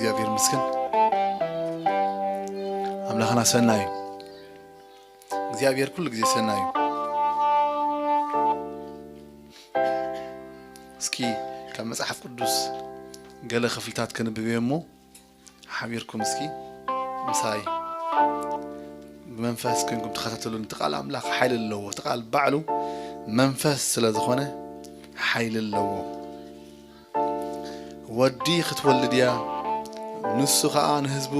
እግዚኣብሔር ይመስገን። ኣምላኽና ሰናይ እዩ። እግዚኣብሔር ኩሉ ግዜ ሰናይ እዩ። እስኪ ካብ መጽሓፍ ቅዱስ ገለ ክፍልታት ከንብብ እየ እሞ፣ ሓቢርኩም እስኪ ምሳይ ብመንፈስ ኮይንኩም ተኸታተሉኒ። እቲ ቃል ኣምላኽ ሓይሊ ኣለዎ። እቲ ቃል ባዕሉ መንፈስ ስለ ዝኾነ ሓይሊ ኣለዎ። ወዲ ክትወልድ እያ፣ ንሱ ኸኣ ንህዝቡ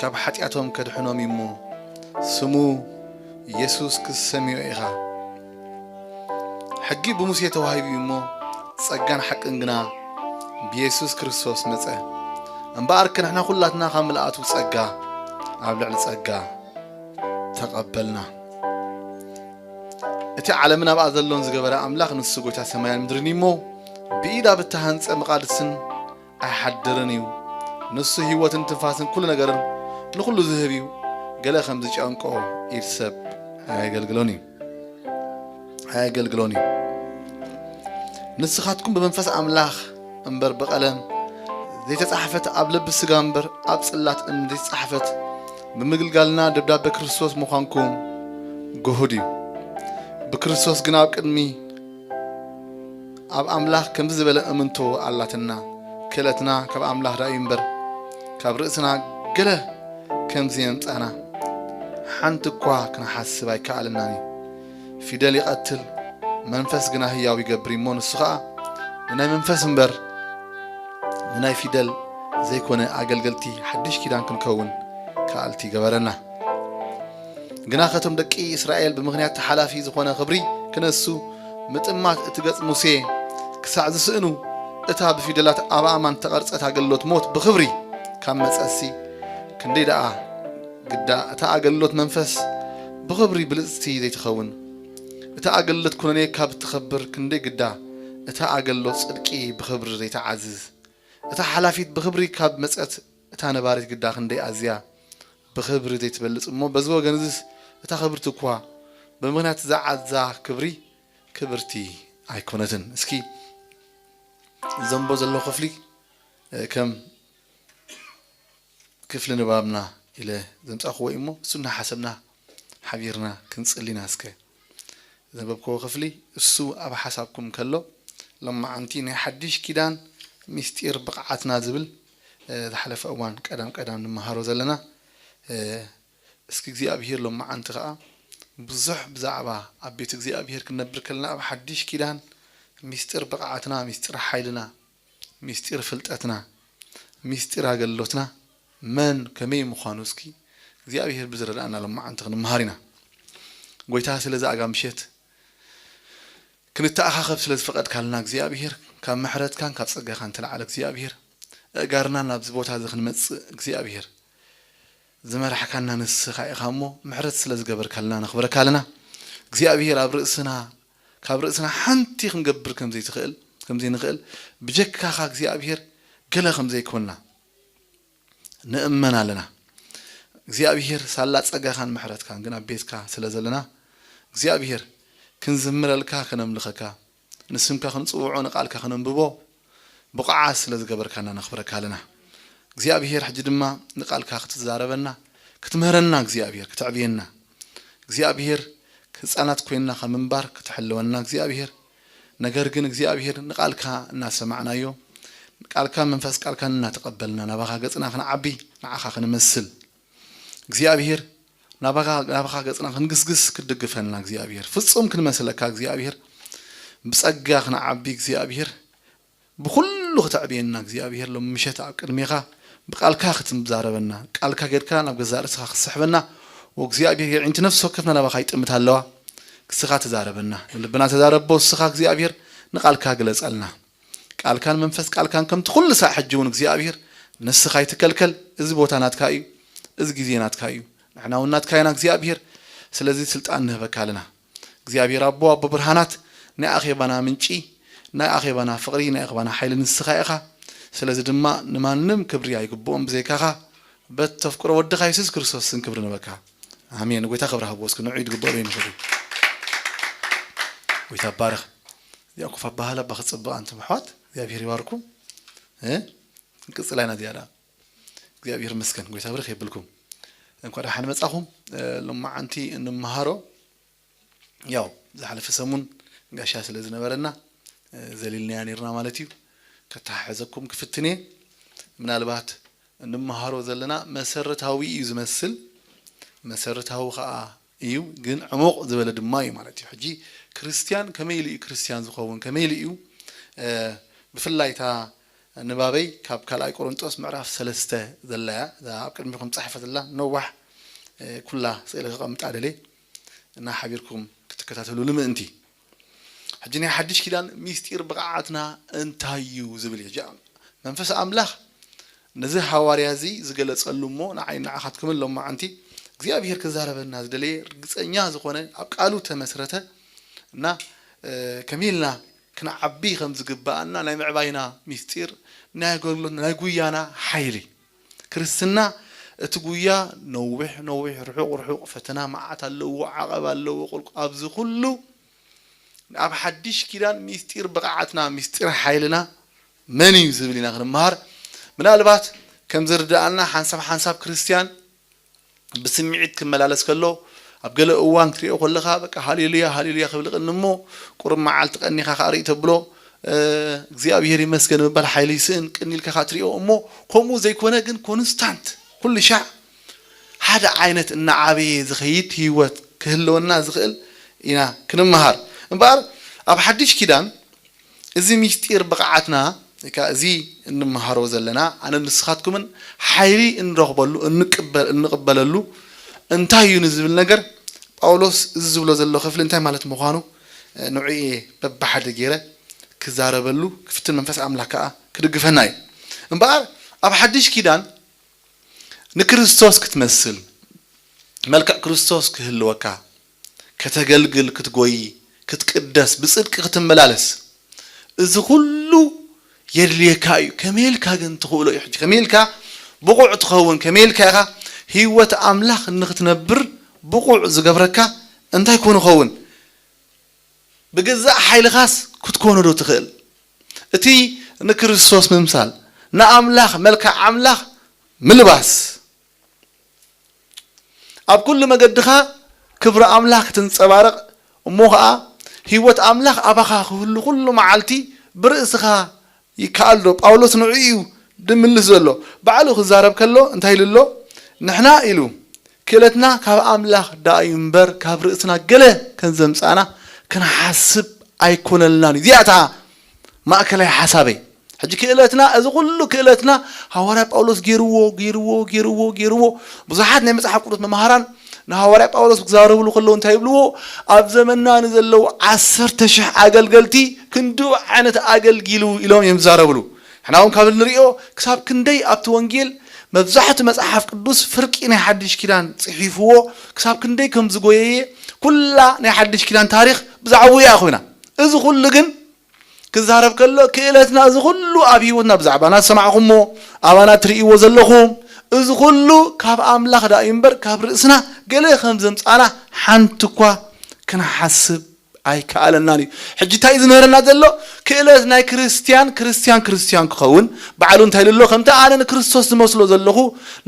ካብ ሓጢኣቶም ከድሕኖም እዩ እሞ፣ ስሙ የሱስ ክትሰምዮ ኢኻ። ሕጊ ብሙሴ ተዋሂቡ እዩ እሞ፣ ጸጋን ሓቅን ግና ብየሱስ ክርስቶስ መጸ። እምበኣርከ ንሕና ኩላትና ካብ ምልኣቱ ጸጋ ኣብ ልዕሊ ጸጋ ተቐበልና። እቲ ዓለምን ኣብኣ ዘሎን ዝገበረ ኣምላኽ ንሱ ጐይታ ሰማያን ምድርን እዩ እሞ፣ ብኢድ ኣብ እተሃንጸ መቓድስን ኣይሓድርን እዩ። ንሱ ህይወትን ትንፋስን ኩሉ ነገርን ንኹሉ ዝህብ እዩ። ገለ ከም ዝጨንቆ ኢድ ሰብ ኣየገልግሎን እዩ፣ ኣየገልግሎን እዩ። ንስኻትኩም ብመንፈስ ኣምላኽ እምበር ብቐለም ዘይተጻሕፈት፣ ኣብ ልቢ ስጋ እምበር ኣብ ጽላት እምኒ ዘይተጻሕፈት ብምግልጋልና ደብዳቤ ክርስቶስ ምዃንኩም ግሁድ እዩ። ብክርስቶስ ግና ኣብ ቅድሚ ኣብ ኣምላኽ ከምዚ ዝበለ እምንቶ ኣላትና። ክእለትና ካብ ኣምላኽ ደኣ እዩ እምበር፣ ካብ ርእስና ገለ ከም ዘየምጻና ሓንቲ እኳ ክንሓስብ ኣይከኣለናን እዩ። ፊደል ይቐትል፣ መንፈስ ግና ህያው ይገብር እዩ እሞ፣ ንሱ ኸኣ ንናይ መንፈስ እምበር ንናይ ፊደል ዘይኮነ ኣገልገልቲ ሓድሽ ኪዳን ክንከውን ከኣልቲ ይገበረና። ግና ከቶም ደቂ እስራኤል ብምኽንያት ተሓላፊ ዝኾነ ክብሪ ክነሱ ምጥማት እቲ ገጽ ሙሴ ክሳዕ ዝስእኑ፣ እታ ብፊደላት ኣብ ኣእማን እተቐርጸት ኣገልግሎት ሞት ብኽብሪ ካብ መጸሲ፣ ክንደይ ደኣ ግዳ እታ ኣገልግሎት መንፈስ ብኽብሪ ብልጽቲ ዘይትኸውን? እታ ኣገልግሎት ኩነኔ ካብ እትኸብር ክንደይ ግዳ እታ ኣገልግሎት ጽድቂ ብኽብሪ ዘይትዓዝዝ? እታ ሓላፊት ብኽብሪ ካብ መጸት፣ እታ ነባሪት ግዳ ክንደይ ኣዝያ ብኽብሪ ዘይትበልጽ እሞ፣ በዚ ወገን እዝስ እታ ክብርቲ እኳ ብምኽንያት ዝዓዛ ክብሪ ክብርቲ ኣይኮነትን። እስኪ ዘንቦ ዘሎ ክፍሊ፣ እ፣ ከም ክፍሊ ንባብና ኢለ ዘምጻእክዎ እዩ እሞ፣ እሱ እናሓሰብና ሓቢርና ክንጽሊ ኢና። እስከ ዘንበብክዎ ክፍሊ እሱ ኣብ ሓሳብኩም ከሎ፣ ሎማዓንቲ ናይ ሓድሽ ኪዳን ምስጢር ብቕዓትና ዝብል፣ እ፣ ዝሓለፈ እዋን ቀዳም ቀዳም ንመሃሮ ዘለና፣ እ፣ እስኪ እግዚኣብሄር ሎማዓንቲ ኸኣ ብዙሕ ብዛዕባ ኣብ ቤት እግዚኣብሄር ክንነብር ከለና ኣብ ሓድሽ ኪዳን ምስጢር ብቕዓትና፣ ምስጢር ሓይልና፣ ምስጢር ፍልጠትና፣ ምስጢር ኣገልግሎትና መን ከመይ ምዃኑ እስኪ እግዚኣብሄር ብዝረድኣና ሎማዓንቲ ክንመሃር ኢና። ጐይታ ስለዚ ኣጋ ምሸት ክንተኣኻኸብ ስለ ዝፈቐድካልና እግዚኣብሄር፣ ካብ ምሕረትካን ካብ ጸጋኻን እተለዓለ እግዚኣብሄር፣ ኣእጋርና ናብዚ ቦታ እዚ ክንመጽእ እግዚኣብሄር ዝመራሕካና ንስኻ ኢኻ እሞ፣ ምሕረት ስለ ዝገበርካልና ነኽብረካ ኣለና። እግዚኣብሄር ኣብ ርእስና፣ ካብ ርእስና ሓንቲ ክንገብር ከም ዘይትኽእል፣ ከም ዘይንኽእል፣ ብጀካኻ እግዚኣብሄር ገለ ከም ዘይኮንና ንእመን ኣለና። እግዚኣብሄር ሳላ ጸጋኻን ምሕረትካን ግን ኣብ ቤትካ ስለ ዘለና፣ እግዚኣብሄር ክንዝምረልካ፣ ከነምልኸካ፣ ንስምካ ክንጽውዖ፣ ንቓልካ ከነንብቦ ብቑዓት ስለ ዝገበርካና ነኽብረካ ኣለና። እግዚኣብሄር ሕጂ ድማ ንቓልካ ክትዛረበና፣ ክትምህረና፣ እግዚኣብሄር ክትዕብየና፣ እግዚኣብሄር ህጻናት ኮይንና ካብ ምንባር ክትሕልወና እግዚኣብሄር። ነገር ግን እግዚኣብሄር ንቓልካ እናሰማዕናዮ፣ ቃልካ መንፈስ ቃልካ እናተቐበልና ናባኻ ገጽና ክንዓቢ፣ ንዓኻ ክንመስል እግዚኣብሄር፣ ናባኻ፣ ናባኻ ገጽና ክንግስግስ ክትድግፈና እግዚኣብሄር፣ ፍጹም ክንመስለካ እግዚኣብሄር፣ ብጸጋ ክንዓቢ እግዚኣብሄር፣ ብኹሉ ክተዕብየና እግዚኣብሄር፣ ሎም ምሸት ኣብ ቅድሜኻ ብቃልካ ክትዛረበና፣ ቃልካ ጌርካ ናብ ገዛእ ርእስኻ ክትስሕበና፣ ወእግዚኣብሄር የዒንቲ ነፍሲ ወከፍና ናባኻ ይጥምት ኣለዋ። ንስኻ ተዛረበና፣ ንልብና ተዛረቦ፣ ንስኻ እግዚኣብሄር ንቃልካ ግለጸልና። ቃልካን መንፈስ ቃልካን ከምቲ ኩሉ ሳዕ ሕጂ እውን እግዚኣብሄር ንስኻ ይትከልከል። እዚ ቦታ ናትካ እዩ፣ እዚ ግዜ ናትካ እዩ፣ ንሕና እውን ናትካ ኢና እግዚኣብሄር። ስለዚ ስልጣን ንህበካ ኣለና። እግዚኣብሔር ኣቦ፣ ኣቦ ብርሃናት፣ ናይ ኣኼባና ምንጪ፣ ናይ ኣኼባና ፍቕሪ፣ ናይ ኣኼባና ሓይሊ ንስኻ ኢኻ። ስለዚ ድማ ንማንም ክብሪ ኣይግብኦም ብዘይካኻ፣ በቲ ተፍቅሮ ወድኻ የሱስ ክርስቶስ ስም ክብሪ ንበካ። ኣሜን። ጎይታ ክብሪ ሃብዎ። እስኪ ንዑ ይድግበሩ ይንኽዱ። ጎይታ ባረኽ። እዚኣ ኮፍ ኣባህላ ባኽ ጽብቕ ኣንቱም ኣሕዋት፣ እግዚኣብሔር ይባርኩም። እ? ክንቅጽል ኢና ዝያዳ። እግዚኣብሔር ይመስገን። ጎይታ ብርኽ የብልኩም። እንኳ ደሓን መጻኹም። እ፣ ሎማዓንቲ እንመሃሮ ያው ዝሓለፈ ሰሙን ጋሻ ስለ ዝነበረና፣ እ፣ ዘሊልናያ ነይርና ማለት እዩ። ከተሓሕዘኩም ክፍትን እየ። ምናልባት እንመሃሮ ዘለና መሰረታዊ እዩ ዝመስል፣ መሰረታዊ ኸኣ እዩ፣ ግን ዕሙቕ ዝበለ ድማ እዩ ማለት እዩ። ሕጂ ክርስትያን ከመይ ኢሉ እዩ ክርስትያን ዝኸውን? ከመይ ኢሉ እዩ? እ፣ ብፍላይ እታ ንባበይ ካብ ካልኣይ ቆሮንጦስ ምዕራፍ ሰለስተ ዘላ እያ። እዛ ኣብ ቅድሚኹም ጸሓፈትላ ነዋሕ፣ እ፣ ኩላ ስእሊ ከቐምጣ ደልየ እና ሓቢርኩም ክትከታተሉሉ ምእንቲ። ሕጂ ናይ ሓድሽ ኪዳን ሚስጢር ብቕዓትና እንታይ እዩ ዝብል እዩ። ሕጂ መንፈስ ኣምላኽ ነዚ ሃዋርያ እዚ ዝገለጸሉ እሞ ንዓይ ንዓኻትኩምን ሎማዓንቲ እግዚኣብሔር ክዛረበና ዝደለየ ርግጸኛ ዝኾነ ኣብ ቃሉ ተመስረተ እና፣ እ፣ ከመይ ኢልና ክንዓቢ ከም ዝግባኣና ናይ ምዕባይና ሚስጢር፣ ናይ ኣገልግሎትና፣ ናይ ጉያና ሓይሊ። ክርስትና እቲ ጉያ ነዊሕ ነዊሕ፣ ርሑቕ ርሑቕ፣ ፈተና መዓት ኣለዎ፣ ዓቐብ ኣለዎ፣ ቁልቁ-፣ ኣብዚ ኩሉ ኣብ ሓድሽ ኪዳን ሚስጢር ብቕዓትና፣ ሚስጢር ሓይልና መን እዩ ዝብል ኢና ክንመሃር። ምናልባት ከም ዝርድኣና ሓንሳብ ሓንሳብ ክርስትያን ብስምዒት ክመላለስ ከሎ ኣብ ገለ እዋን ክትሪኦ ከለኻ በቃ ሃሌሉያ ሃሌሉያ ክብል ቅኒ እሞ ቁሩብ መዓልቲ ቀኒኻ ከዓ ርኢ ተብሎ፣ እ፣ እግዚኣብሔር ይመስገን ምባል ሓይሊ ይስእን ቅኒ ኢልካ ከዓ ትሪኦ እሞ ከምኡ ዘይኮነ ግን ኮንስታንት ኩሉ ሻዕ ሓደ ዓይነት እናዓበየ ዝኸይድ ህይወት ክህልወና ዝኽእል ኢና ክንመሃር። እምበኣር ኣብ ሓድሽ ኪዳን እዚ ሚስጢር ብቕዓትና ወይ ከዓ እዚ እንመሃሮ ዘለና ኣነ ንስኻትኩምን ሓይሊ እንረኽበሉ እንቅበል-፣ እንቕበለሉ እንታይ እዩ ንዝብል ነገር ጳውሎስ እዚ ዝብሎ ዘሎ ክፍሊ እንታይ ማለት ምዃኑ፣ እ፣ ንዕኡ እየ በብሓደ ገይረ ክዛረበሉ ክፍትን መንፈስ ኣምላኽ ከዓ ክድግፈና እዩ። እምበኣር ኣብ ሓድሽ ኪዳን ንክርስቶስ ክትመስል፣ መልክዕ ክርስቶስ ክህልወካ፣ ከተገልግል፣ ክትጎይ፣ ክትቅደስ፣ ብጽድቂ ክትመላለስ፣ እዚ ኩሉ የድልየካ እዩ። ከመይ ኢልካ ግን ትኽእሎ እዩ? ሕጂ ከመይ ኢልካ ብቑዕ ትኸውን? ከመይ ኢልካ ኢኻ ህይወት ኣምላኽ ንኽትነብር ብቑዕ ዝገብረካ እንታይ ኮን ይኸውን? ብገዛእ ሓይልኻስ ክትኮኖ ዶ ትኽእል? እቲ ንክርስቶስ ምምሳል፣ ንኣምላኽ፣ መልክዕ ኣምላኽ ምልባስ፣ ኣብ ኩሉ መገድኻ ክብሪ ኣምላኽ ክትንጸባረቕ፣ እሞ ኸኣ ህይወት ኣምላኽ ኣባኻ ክህሉ ኩሉ መዓልቲ ብርእስኻ ይከኣል ዶ? ጳውሎስ ንዕኡ እዩ ድምልስ ዘሎ። ባዕሉ ክዛረብ ከሎ እንታይ ኢሉ ኣሎ? ንሕና ኢሉ ክእለትና ካብ ኣምላኽ ደኣ እዩ እምበር ካብ ርእስና ገለ ከም ዘምጻእና ክንሓስብ ኣይኮነልናን እዩ። እዚኣ እታ ማእከላይ ሓሳበይ። ሕጂ ክእለትና፣ እዚ ኩሉ ክእለትና ሃዋርያ ጳውሎስ ገይርዎ፣ ገይርዎ፣ ገይርዎ፣ ገይርዎ። ብዙሓት ናይ መጽሓፍ ቅዱስ መምሃራን ንሃዋርያ ጳውሎስ ክዛረብሉ ከለዉ እንታይ ይብልዎ? ኣብ ዘመንና ንዘለዉ ዓሰርተ ሽሕ ኣገልገልቲ ክንድኡ ዓይነት ኣገልጊሉ ኢሎም እዮም ዝዛረብሉ። ንሕና እውን ካብ እንሪኦ ክሳብ ክንደይ ኣብቲ ወንጌል መብዛሕትኡ መጽሓፍ ቅዱስ ፍርቂ ናይ ሓድሽ ኪዳን ጽሒፍዎ ክሳብ ክንደይ ከም ዝጎየየ ኩላ ናይ ሓድሽ ኪዳን ታሪኽ ብዛዕባኡ እያ ኮይና። እዚ ኩሉ ግን ክዛረብ ከሎ ክእለትና እዚ ኩሉ ኣብ ህይወትና ብዛዕባና ዝሰማዕኹሞ ኣባና ትርእይዎ ዘለኹም እዚ ኩሉ ካብ ኣምላኽ ደኣ እዩ እምበር ካብ ርእስና ገለ ከም ዘምጻና ሓንቲ እኳ ክንሓስብ ኣይከኣለናን እዩ። ሕጂ እንታይ እዩ ዝምህረና ዘሎ? ክእለት ናይ ክርስትያን፣ ክርስትያን፣ ክርስትያን ክኸውን ባዕሉ እንታይ ኢሉ ኣሎ? ከምቲ ኣነ ንክርስቶስ ዝመስሎ ዘለኹ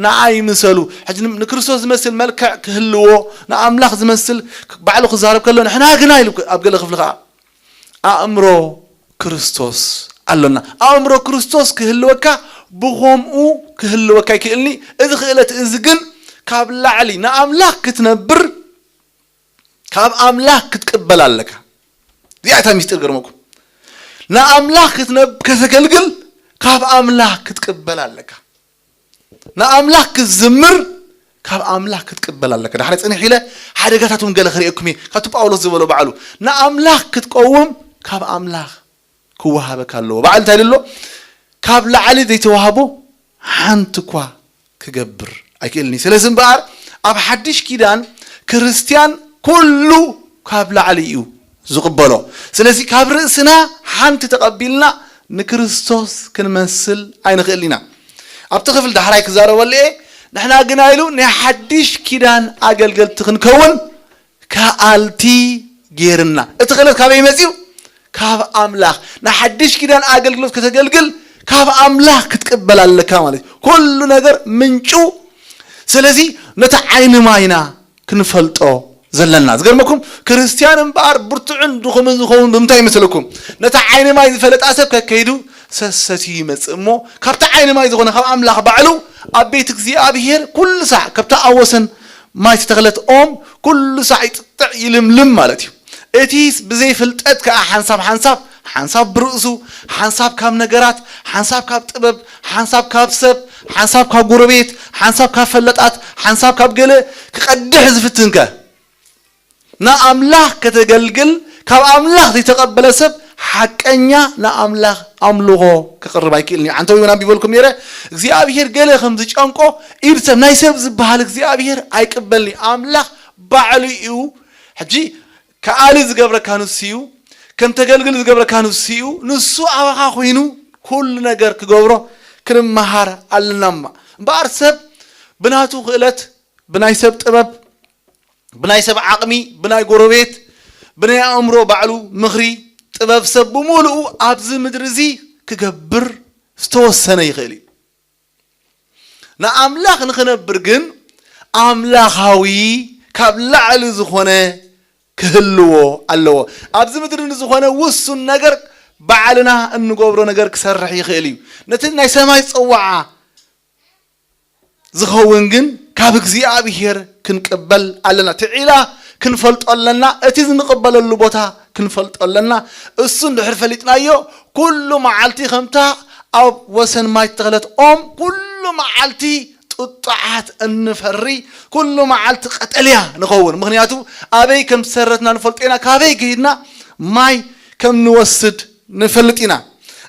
ንዓይ ምሰሉ። ሕጂ ን-፣ ንክርስቶስ ዝመስል መልክዕ ክህልዎ፣ ንኣምላኽ ዝመስል ባዕሉ ክዛረብ ከሎ ንሕና ግና ኢሉ ኣብ ገለ ክፍሊ ከኣ ኣእምሮ ክርስቶስ ኣሎና። ኣእምሮ ክርስቶስ ክህልወካ ብኸምኡ ክህልወካ ኣይክእልኒ። እዚ ክእለት እዚ ግን ካብ ላዕሊ ንኣምላኽ ክትነብር ካብ ኣምላኽ ክትቅበል ኣለካ። እዚኣ እታ ሚስጢር ገርመኩም። ንኣምላኽ ክትነብ-፣ ከተገልግል ካብ ኣምላኽ ክትቅበል ኣለካ። ንኣምላኽ ክትዝምር ካብ ኣምላኽ ክትቅበል ኣለካ። ዳሕራይ ጽንሕ ኢለ ሓደጋታት እውን ገለ ክርእየኩም እየ። ካብቲ ጳውሎስ ዝበሎ ባዕሉ ንኣምላኽ ክትቀውም ካብ ኣምላኽ ክወሃበካ ኣለዎ። ባዕሉ እንታይ ኢሉ ኣሎ? ካብ ላዕሊ ዘይተዋህቦ ሓንቲ እኳ ክገብር ኣይክእልን እዩ። ስለዚ እምበኣር ኣብ ሓድሽ ኪዳን ክርስትያን ኩሉ ካብ ላዕሊ እዩ ዝቕበሎ። ስለዚ ካብ ርእስና ሓንቲ ተቐቢልና ንክርስቶስ ክንመስል ኣይንኽእልን ኢና። ኣብቲ ክፍሊ ዳሕራይ ክዛረበሉ እየ። ንሕና ግና ኢሉ ናይ ሓድሽ ኪዳን ኣገልገልቲ ክንከውን ከኣልቲ ገይርና። እቲ ክእለት ካበይ መጺኡ? ካብ ኣምላኽ። ንሓድሽ ኪዳን ኣገልግሎት ከተገልግል ካብ ኣምላኽ ክትቅበል ኣለካ ማለት እዩ። ኩሉ ነገር ምንጩ። ስለዚ ነቲ ዓይኒ ማይና ክንፈልጦ ዘለና። ዝገርመኩም ክርስቲያን እምበኣር ብርቱዕን ድኹምን ዝኸውን ብምንታይ ይመስለኩም? ነቲ ዓይኒ ማይ ዝፈለጣ ሰብ ከከይዱ ሰሰቲ ይመጽእ እሞ ካብቲ ዓይኒ ማይ ዝኾነ ካብ ኣምላኽ ባዕሉ ኣብ ቤት እግዚኣብሔር ኩሉ ሳዕ ካብታ ኣብ ወሰን ማይ ዝተኽለት ኦም ኩሉ ሳዕ ይጥጥዕ ይልምልም ማለት እዩ። እቲ ብዘይ ፍልጠት ከኣ ሓንሳብ ሓንሳብ ሓንሳብ ብርእሱ ሓንሳብ ካብ ነገራት ሓንሳብ ካብ ጥበብ ሓንሳብ ካብ ሰብ ሓንሳብ ካብ ጎረቤት ሓንሳብ ካብ ፈለጣት ሓንሳብ ካብ ገለ ክቐድሕ ዝፍትንከ ንኣምላኽ ከተገልግል ካብ ኣምላኽ ዘይተቐበለ ሰብ ሓቀኛ ንኣምላኽ ኣምልኾ ክቕርብ ኣይክእልን እዩ። ዓንተው ይውን ኣንቢበልኩም ነይረ እግዚኣብሔር ገለ ከም ዝጨንቆ ኢድ ሰብ ናይ ሰብ ዝበሃል እግዚኣብሔር ኣይቅበልን እዩ። ኣምላኽ ባዕሉ እዩ። ሕጂ ከኣሊ ዝገብረካ ንሱ እዩ። ከም ተገልግል ዝገብረካ ንሱ እዩ። ንሱ ኣባኻ ኮይኑ ኩሉ ነገር ክገብሮ ክንመሃር ኣለና እማ እምበኣር ሰብ ብናቱ ክእለት ብናይ ሰብ ጥበብ ብናይ ሰብ ዓቕሚ ብናይ ጎረቤት ብናይ ኣእምሮ ባዕሉ ምኽሪ ጥበብ ሰብ ብምሉኡ ኣብዚ ምድሪ እዚ ክገብር ዝተወሰነ ይኽእል እዩ። ንኣምላኽ ንኽነብር ግን ኣምላኻዊ ካብ ላዕሊ ዝኾነ ክህልዎ ኣለዎ። ኣብዚ ምድሪ ንዝኾነ ውሱን ነገር ባዕልና እንገብሮ ነገር ክሰርሕ ይኽእል እዩ። ነቲ ናይ ሰማይ ፀዋዓ ዝኸውን ግን ካብ እግዚኣብሔር ክንቅበል ኣለና። እቲ ዒላ ክንፈልጦ ኣለና። እቲ ዝንቕበለሉ ቦታ ክንፈልጦ ኣለና። እሱ እንድሕር ፈሊጥናዮ ኩሉ መዓልቲ ከምታ ኣብ ወሰን ማይ ተኽለት ኦም ኩሉ መዓልቲ ጥጡዓት እንፈሪ ኩሉ መዓልቲ ቀጠልያ ንኸውን። ምክንያቱ ኣበይ ከም ዝሰረትና ንፈልጦ ኢና። ካበይ ከይድና ማይ ከም ንወስድ ንፈልጥ ኢና።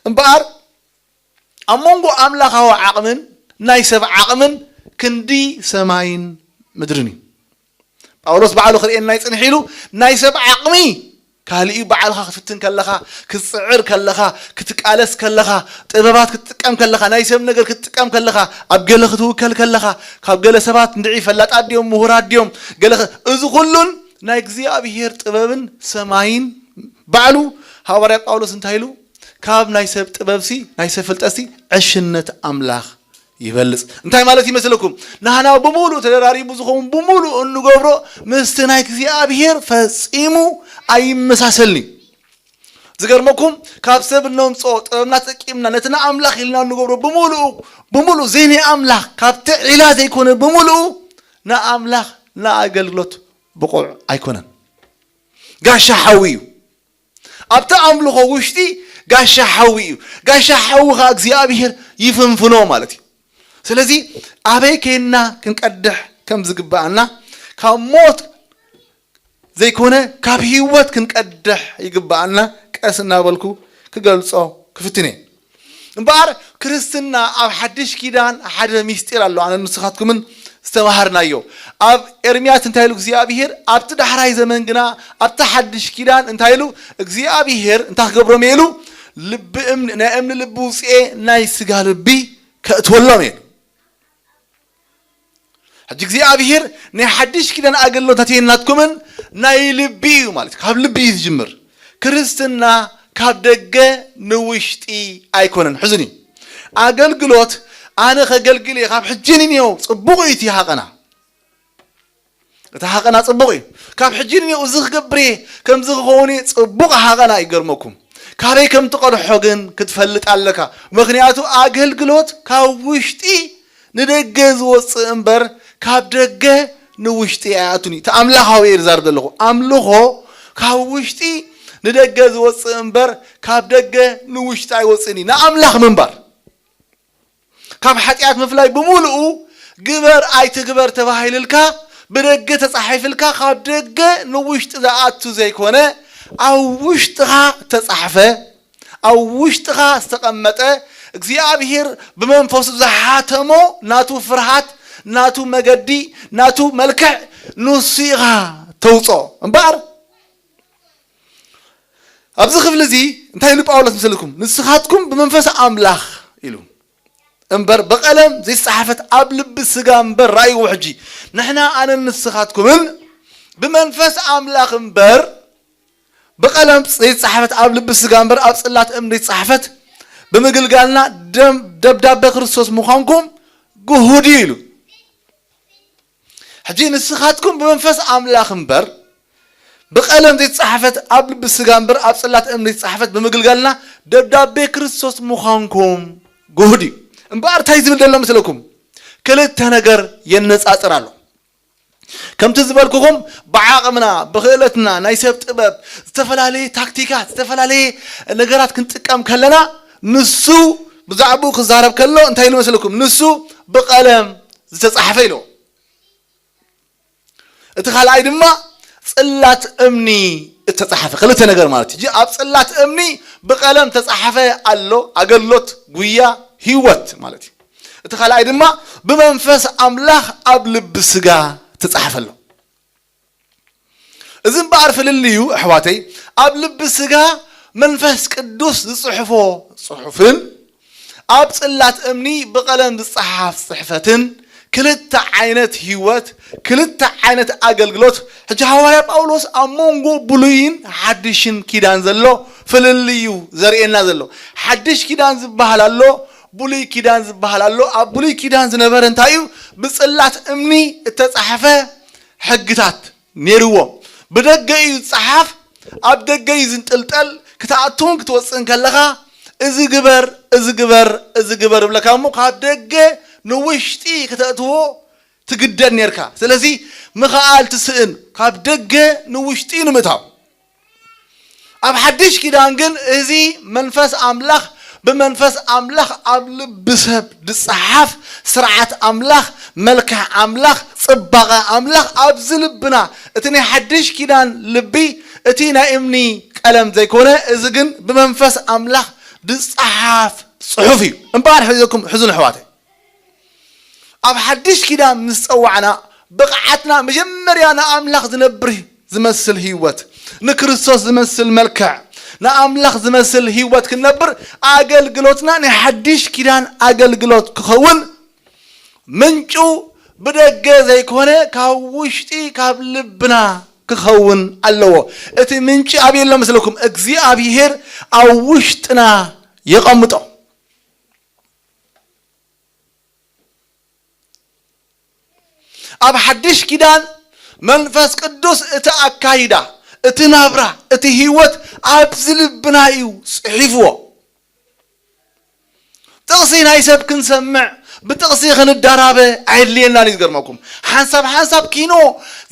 እምበኣር ኣብ መንጎ ኣምላኻዊ ዓቕምን ናይ ሰብ ዓቕምን ክንዲ ሰማይን ምድርን እዩ። ጳውሎስ ባዕሉ ክርእየና ይጽንሕ ኢሉ ናይ ሰብ ዓቕሚ ካልእ እዩ። ባዕልኻ ክትፍትን ከለኻ ክትጽዕር ከለኻ ክትቃለስ ከለኻ ጥበባት ክትጥቀም ከለኻ ናይ ሰብ ነገር ክትጥቀም ከለኻ ኣብ ገለ ክትውከል ከለኻ ካብ ገለ ሰባት እንድዒ ፈላጣት ድዮም ምሁራት ድዮም ገለ ኸ- እዚ ኩሉን ናይ እግዚኣብሔር ጥበብን ሰማይን ባዕሉ ሃዋርያ ጳውሎስ እንታይ ኢሉ ካብ ናይ ሰብ ጥበብሲ ናይ ሰብ ፍልጠትሲ ዕሽነት ኣምላኽ ይበልጽ። እንታይ ማለት ይመስለኩም? ናህና ብምሉእ ተደራሪቡ ዝኸውን ብምሉእ እንገብሮ ምስቲ ናይ እግዚኣብሔር ፈጺሙ ኣይመሳሰልን እዩ። ዝገርመኩም ካብ ሰብ እነምፅኦ ጥበብና ተጠቂምና ነቲ ንኣምላኽ ኢልና እንገብሮ ብምሉኡ ብምሉኡ ዘይናይ ኣምላኽ ካብቲ ዒላ ዘይኮነ ብምሉኡ ንኣምላኽ ንኣገልግሎት ብቑዕ ኣይኮነን። ጋሻ ሓዊ እዩ። ኣብቲ ኣምልኾ ውሽጢ ጋሻ ሓዊ እዩ። ጋሻ ሓዊ ኸዓ እግዚኣብሔር ይፍንፍኖ ማለት እዩ። ስለዚ ኣበይ ከይንና ክንቀድሕ ከም ዝግብኣና ካብ ሞት ዘይኮነ ካብ ህይወት ክንቀድሕ ይግብኣና። ቀስ እናበልኩ ክገልጾ ክፍትን እየ። እምበኣር ክርስትና ኣብ ሓድሽ ኪዳን ሓደ ሚስጢር ኣሎ ኣነ ንስኻትኩምን ዝተማሃርናዮ። ኣብ ኤርምያስ እንታይ ኢሉ እግዚኣብሔር ኣብቲ ዳሕራይ ዘመን ግና ኣብቲ ሓድሽ ኪዳን እንታይ ኢሉ እግዚኣብሔር እንታይ ክገብሮም እየ ኢሉ ልቢ እምኒ ናይ እምኒ ልቢ ውፅኤ ናይ ስጋ ልቢ ከእትወሎም እየ። ሕጂ እግዚኣብሔር ናይ ሓድሽ ኪዳን ኣገልግሎት ናተይን ናትኩምን ናይ ልቢ እዩ ማለት እዩ። ካብ ልቢ እዩ ዝጅምር። ክርስትና ካብ ደገ ንውሽጢ ኣይኮነን። ሕዝን እዩ ኣገልግሎት ኣነ ከገልግል እየ ካብ ሕጂ ንንየው ፅቡቕ እዩ እቲ ሃቐና እቲ ሃቐና ፅቡቕ እዩ። ካብ ሕጂ ንንየው እዚ ክገብር እየ ከምዚ ክኸውን እየ ፅቡቕ ሃቐና ይገርመኩም። ካበይ ከም ትቐድሖ ግን ክትፈልጥ ኣለካ። ምክንያቱ ኣገልግሎት ካብ ውሽጢ ንደገ ዝወፅእ እምበር ካብ ደገ ንውሽጢ ኣይኣቱን እዩ። እቲ ኣምላኻዊ እየ ዝዛረብ ዘለኹ። ኣምልኾ ካብ ውሽጢ ንደገ ዝወፅእ እምበር ካብ ደገ ንውሽጢ ኣይወፅእን እዩ። ንኣምላኽ ምንባር ካብ ሓጢኣት ምፍላይ ብምሉኡ ግበር ኣይትግበር ተባሂልልካ ብደገ ተፃሒፍልካ ካብ ደገ ንውሽጢ ዝኣቱ ዘይኮነ ኣብ ውሽጥኻ ተፃሕፈ ኣብ ውሽጥኻ ዝተቐመጠ እግዚኣብሔር ብመንፈሱ ዝሓተሞ ናቱ ፍርሃት ናቱ መገዲ ናቱ መልክዕ ንሱ ኢኻ ተውፅኦ እምበኣር ኣብዚ ክፍሊ እዚ እንታይ ኢሉ ጳውሎስ ምስልኩም ንስኻትኩም ብመንፈስ ኣምላኽ ኢሉ እምበር ብቐለም ዘይተጻሕፈት ኣብ ልቢ ስጋ እምበር ራእይዎ ሕጂ ንሕና ኣነን ንስኻትኩምን ብመንፈስ ኣምላኽ እምበር ብቐለም ዘይተጻሕፈት ኣብ ልቢ ስጋ እምበር ኣብ ጽላት እምኒ ዘይተጻሕፈት ብምግልጋልና ደም-፣ ደብዳቤ ክርስቶስ ምዃንኩም ግሁድ እዩ ኢሉ። ሕጂ ንስኻትኩም ብመንፈስ ኣምላኽ እምበር ብቐለም ዘይተጻሕፈት፣ ኣብ ልቢ ስጋ እምበር ኣብ ጽላት እምኒ ዘይተጻሕፈት ብምግልጋልና ደብዳቤ ክርስቶስ ምዃንኩም ግሁድ እዩ። እምበኣር እንታይ ዝብል ዘሎ መስለኩም? ክልተ ነገር የነጻጽር ኣሎ። ከምቲ ዝበልኩኹም ብዓቕምና፣ ብኽእለትና፣ ናይ ሰብ ጥበብ፣ ዝተፈላለየ ታክቲካት፣ ዝተፈላለየ ነገራት ክንጥቀም ከለና ንሱ ብዛዕባኡ ክዛረብ ከሎ እንታይ ኢሉ መስለኩም? ንሱ ብቐለም ዝተጻሕፈ ኢሉ። እቲ ካልኣይ ድማ ጽላት እምኒ እተጻሕፈ፣ ክልተ ነገር ማለት እዩ። ኣብ ጽላት እምኒ ብቐለም ተጻሕፈ ኣሎ፣ ኣገልግሎት፣ ጉያ፣ ህይወት ማለት እዩ። እቲ ካልኣይ ድማ ብመንፈስ ኣምላኽ ኣብ ልቢ ስጋ ተጻሕፈ ኣሎ። እዚ እምበኣር ፍልልዩ፣ ኣሕዋተይ፣ ኣብ ልቢ ስጋ መንፈስ ቅዱስ ዝጽሕፎ ጽሑፍን ኣብ ጽላት እምኒ ብቐለም ዝጸሓፍ ጽሕፈትን ክልተ ዓይነት ህይወት፣ ክልተ ዓይነት ኣገልግሎት። ሕጂ ሃዋርያ ጳውሎስ ኣብ መንጎ ብሉይን ሓድሽን ኪዳን ዘሎ ፍልልዩ ዘርእየና ዘሎ። ሓድሽ ኪዳን ዝበሃል ኣሎ፣ ብሉይ ኪዳን ዝበሃል ኣሎ። ኣብ ብሉይ ኪዳን ዝነበረ እንታይ እዩ? ብጽላት እምኒ እተጻሕፈ ሕግታት ነይርዎ። ብደገ እዩ ዝጸሓፍ፣ ኣብ ደገ እዩ ዝንጥልጠል። ክትኣትውን ክትወጽእን ከለኻ፣ "እዚ ግበር፣ እዚ ግበር፣ እዚ ግበር" ይብለካ እሞ፣ ካብ ደገ ንውሽጢ ከተእትዎ ትግደድ ነርካ። ስለዚ ምኽኣል ትስእን፣ ካብ ደገ ንውሽጢ ንምእታው። ኣብ ሓድሽ ኪዳን ግን እዚ መንፈስ ኣምላኽ፣ ብመንፈስ ኣምላኽ ኣብ ልቢ ሰብ ዝጸሓፍ ስርዓት ኣምላኽ፣ መልክዕ ኣምላኽ፣ ጽባቐ ኣምላኽ ኣብዚ ልብና፣ እቲ ናይ ሓድሽ ኪዳን ልቢ፣ እቲ ናይ እምኒ ቀለም ዘይኮነ፣ እዚ ግን ብመንፈስ ኣምላኽ ዝጸሓፍ ጽሑፍ እዩ። እምበኣር ሕዘኩም፣ ሕዙን ኣሕዋተይ። ኣብ ሓድሽ ኪዳን ምስ ጸዋዕና፣ ብቕዓትና መጀመርያ ንኣምላኽ ዝነብር ዝመስል ህይወት፣ ንክርስቶስ ዝመስል መልክዕ፣ ንኣምላኽ ዝመስል ህይወት ክንነብር፣ ኣገልግሎትና ናይ ሓድሽ ኪዳን ኣገልግሎት ክኸውን፣ ምንጩ ብደገ ዘይኮነ፣ ካብ ውሽጢ፣ ካብ ልብና ክኸውን ኣለዎ። እቲ ምንጪ ኣበይ ኣሎ መስለኩም? እግዚኣብሄር ኣብ ውሽጥና የቐምጦ። ኣብ ሓድሽ ኪዳን መንፈስ ቅዱስ እቲ ኣካይዳ፣ እቲ ናብራ፣ እቲ ህይወት ኣብዚ ልብና እዩ ጽሒፍዎ። ጥቕሲ ናይ ሰብ ክንሰምዕ፣ ብጥቕሲ ክንዳራበ ኣየድልየናን እዩ። ዝገርመኩም፣ ሓንሳብ ሓንሳብ ኪኖ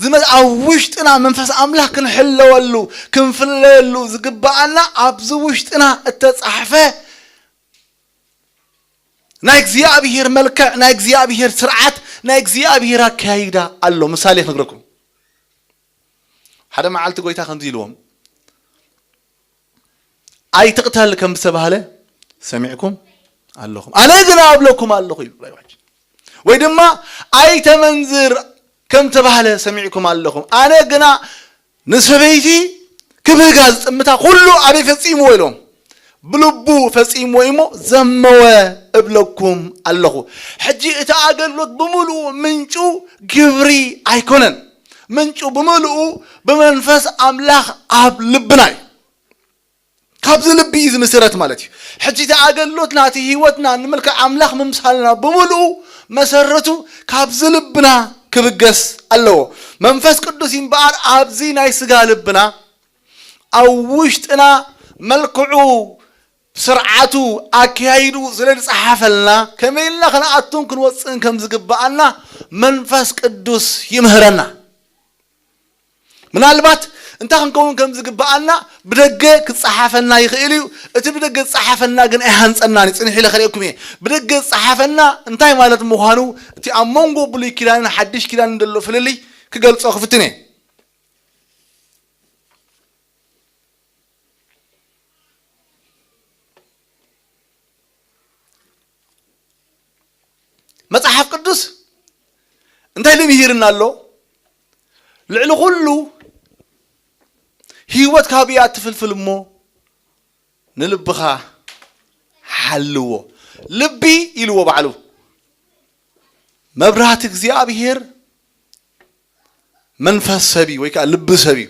ዝመ-፣ ኣብ ውሽጥና መንፈስ ኣምላኽ ክንሕለወሉ፣ ክንፍለየሉ ዝግብኣና ኣብዚ ውሽጥና እተጻሕፈ ናይ እግዚኣብሄር መልክዕ፣ ናይ እግዚኣብሄር ስርዓት፣ ናይ እግዚኣብሄር ኣካይዳ ኣሎ። ምሳሌ ክነግረኩም። ሓደ መዓልቲ ጎይታ ከምዚ ኢልዎም፣ "ኣይትቕተል" ከም ዝተባህለ ሰሚዕኩም ኣለኹም፣ ኣነ ግና እብለኩም ኣለኹ ይብል። ወይ ድማ "ኣይተመንዝር" ከም ተባህለ ሰሚዕኩም ኣለኹም፣ ኣነ ግና ንሰበይቲ ክብህጋ ዝጥምታ ኩሉ ኣበይ ፈጺምዎ ኢሎም፣ ብልቡ ፈጺምዎ እሞ ዘመወ እብለኩም ኣለኹ። ሕጂ እቲ ኣገልግሎት ብምሉኡ ምንጩ ግብሪ ኣይኮነን። ምንጩ ብምሉኡ ብመንፈስ ኣምላኽ ኣብ ልብና እዩ። ካብዚ ልቢ እዩ ዝምስረት ማለት እዩ። ሕጂ እቲ ኣገልግሎትና፣ እቲ ህይወትና ንምልክዕ ኣምላኽ ምምሳልና ብምሉኡ መሰረቱ ካብዚ ልብና ክብገስ ኣለዎ። መንፈስ ቅዱስ እምበኣር ኣብዚ ናይ ስጋ ልብና ኣብ ውሽጥና መልክዑ፣ ስርዓቱ፣ ኣካያይዱ ስለ ዝጸሓፈልና፣ ከመይ ኢልና ክንኣቱን ክንወጽእን ከም ዝግብኣና መንፈስ ቅዱስ ይምህረና። ምናልባት እንታይ ክንከውን ከም ዝግብኣና ብደገ ክጸሓፈና ይኽእል እዩ። እቲ ብደገ ዝጸሓፈና ግን ኣይሃንጸናን እዩ። ጽንሕ ኢለ ከርእየኩም እየ። ብደገ ዝጸሓፈና እንታይ ማለት ምዃኑ፣ እቲ ኣብ መንጎ ብሉይ ኪዳንን ሓድሽ ኪዳንን ዘሎ ፍልልይ ክገልጾ ክፍትን እየ። መጽሓፍ ቅዱስ እንታይ ኢሉ ምሂርና ኣሎ? ልዕሊ ኩሉ ህይወት ካብኡ እያ እትፍልፍል እሞ ንልብኻ ሓልዎ። ልቢ ኢልዎ ባዕሉ። መብራህቲ እግዚኣብሔር መንፈስ ሰብ እዩ ወይ ከዓ ልቢ ሰብ እዩ።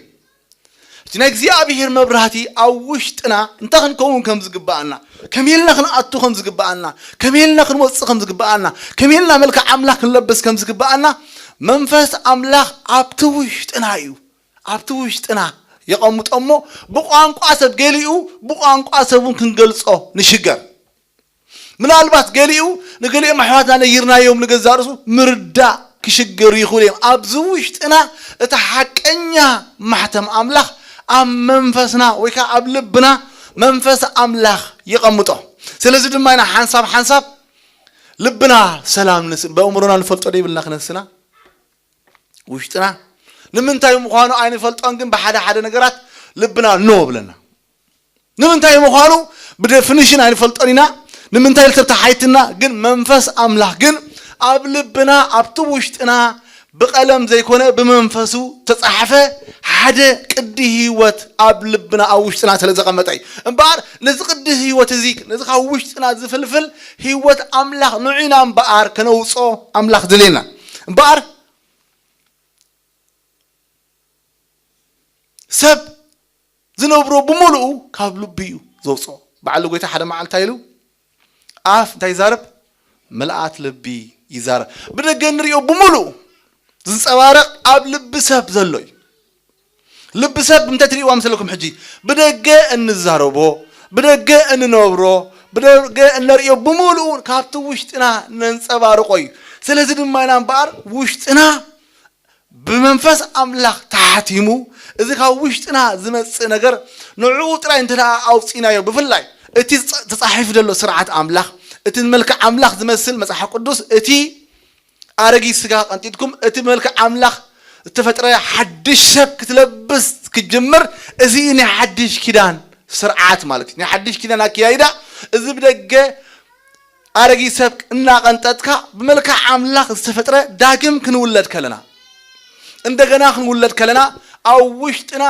እቲ ናይ እግዚኣብሔር መብራህቲ ኣብ ውሽጥና እንታይ ክንከውን ከም ዝግብኣና፣ ከመይ ኢልና ክንኣቱ ከም ዝግብኣና፣ ከመይ ኢልና ክንወፅእ ከም ዝግብኣና፣ ከመይ ኢልና መልክዕ ኣምላኽ ክንለብስ ከም ዝግብኣና መንፈስ ኣምላኽ ኣብቲ ውሽጥና እዩ። ኣብቲ ውሽጥና የቐምጦ እሞ ብቋንቋ ሰብ ገሊኡ ብቋንቋ ሰብ እውን ክንገልጾ ንሽገር። ምናልባት ገሊኡ ንገሊኦም ኣሕዋትና ነጊርናዮም ንገዛእ ርእሱ ምርዳእ ክሽገሩ ይኽእሉ እዮም። ኣብዚ ውሽጥና እቲ ሓቀኛ ማሕተም ኣምላኽ ኣብ መንፈስና ወይ ከዓ ኣብ ልብና መንፈስ ኣምላኽ ይቐምጦ። ስለዚ ድማ ኢና ሓንሳብ ሓንሳብ ልብና ሰላም ንስ-፣ በእምሮና ንፈልጦ ዶ ይብልና ክነስና ውሽጥና ንምንታይ ምዃኑ ኣይንፈልጦን፣ ግን ብሓደ ሓደ ነገራት ልብና ኖ ብለና። ንምንታይ ምዃኑ ብደፊኒሽን ኣይንፈልጦን ኢና። ንምንታይ ኢሉ ተታሓይትና፣ ግን መንፈስ ኣምላኽ ግን ኣብ ልብና፣ ኣብቲ ውሽጥና ብቐለም ዘይኮነ ብመንፈሱ ተጻሕፈ ሓደ ቅዲ ህይወት ኣብ ልብና፣ ኣብ ውሽጥና ስለ ዘቐመጠ እዩ። እምበኣር ነዚ ቅዲ ህይወት እዚ፣ ነዚ ካብ ውሽጥና ዝፍልፍል ህይወት ኣምላኽ ንዑና እምበኣር ከነውጾ ኣምላኽ ድሌና። እምበኣር ሰብ ዝነብሮ ብምሉኡ ካብ ልቡ እዩ ዘውፅኦ። በዓሉ ጎይታ ሓደ መዓልታ ኢሉ፣ ኣፍ እንታይ ይዛረብ? ምልኣት ልቢ ይዛረብ። ብደገ እንሪኦ ብምሉኡ ዝንፀባረቕ ኣብ ልቢ ሰብ ዘሎ እዩ። ልቢ ሰብ እንታይ ትሪእዋ መሰለኩም? ሕጂ ብደገ እንዛረቦ፣ ብደገ እንነብሮ፣ ብደገ እነርእዮ ብምሉኡ ካብቲ ውሽጥና ነንፀባርቆ እዩ። ስለዚ ድማ ኢና እምበኣር ውሽጥና ብመንፈስ ኣምላኽ ተሓቲሙ፣ እዚ ካብ ውሽጥና ዝመጽእ ነገር ንዕኡ ጥራይ እንተ ደኣ ኣውጺእናዮ፣ ብፍላይ እቲ ጸ-፣ ተጻሒፉ ዘሎ ስርዓት ኣምላኽ፣ እቲ ንመልክዕ ኣምላኽ ዝመስል መጽሓፍ ቅዱስ፣ እቲ ኣረጊት ስጋ ቀንጢጥኩም፣ እቲ ብመልክዕ ኣምላኽ ዝተፈጥረ ሓድሽ ሰብ ክትለብስ ክትጅምር፣ እዚ ናይ ሓድሽ ኪዳን ስርዓት ማለት እዩ። ናይ ሓድሽ ኪዳን ኣከያይዳ፣ እዚ ብደገ ኣረጊት ሰብ እናቐንጠጥካ ብመልክዕ ኣምላኽ ዝተፈጥረ ዳግም ክንውለድ ከለና፣ እንደገና ክንውለድ ከለና ኣብ ውሽጥና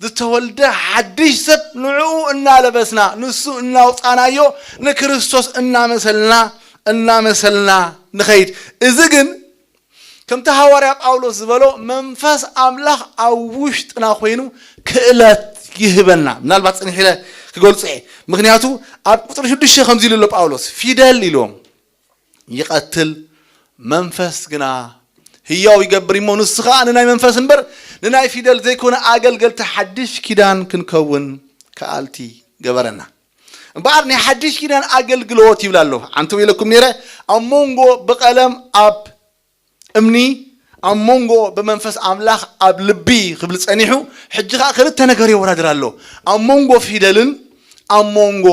ዝተወልደ ሓድሽ ሰብ ንዕኡ እናለበስና ንሱ እናውፃናዮ ንክርስቶስ እናመሰልና እናመሰልና ንኸይድ። እዚ ግን ከምቲ ሃዋርያ ጳውሎስ ዝበሎ መንፈስ ኣምላኽ ኣብ ውሽጥና ኮይኑ ክእለት ይህበና። ምናልባት ጽንሕ ኢለ ክገልጾ እየ። ምክንያቱ ኣብ ቁጽሪ ሽዱሽተ ከምዚ ኢሉ ኣሎ ጳውሎስ፣ ፊደል ኢልዎም ይቐትል፣ መንፈስ ግና ህያው ይገብር እሞ፣ ንሱ ኸኣ ንናይ መንፈስ እምበር ንናይ ፊደል ዘይኮነ ኣገልገልቲ ሓድሽ ኪዳን ክንከውን ከኣልቲ ገበረና። እምበኣር ናይ ሓድሽ ኪዳን ኣገልግሎት ይብል ኣሎ። ኣንተ ኢለኩም ነይረ፣ ኣብ መንጎ ብቐለም ኣብ እምኒ፣ ኣብ መንጎ ብመንፈስ ኣምላኽ ኣብ ልቢ ክብል ጸኒሑ፣ ሕጂ ኸኣ ክልተ ነገር የወዳድር ኣሎ። ኣብ መንጎ ፊደልን ኣብ መንጎ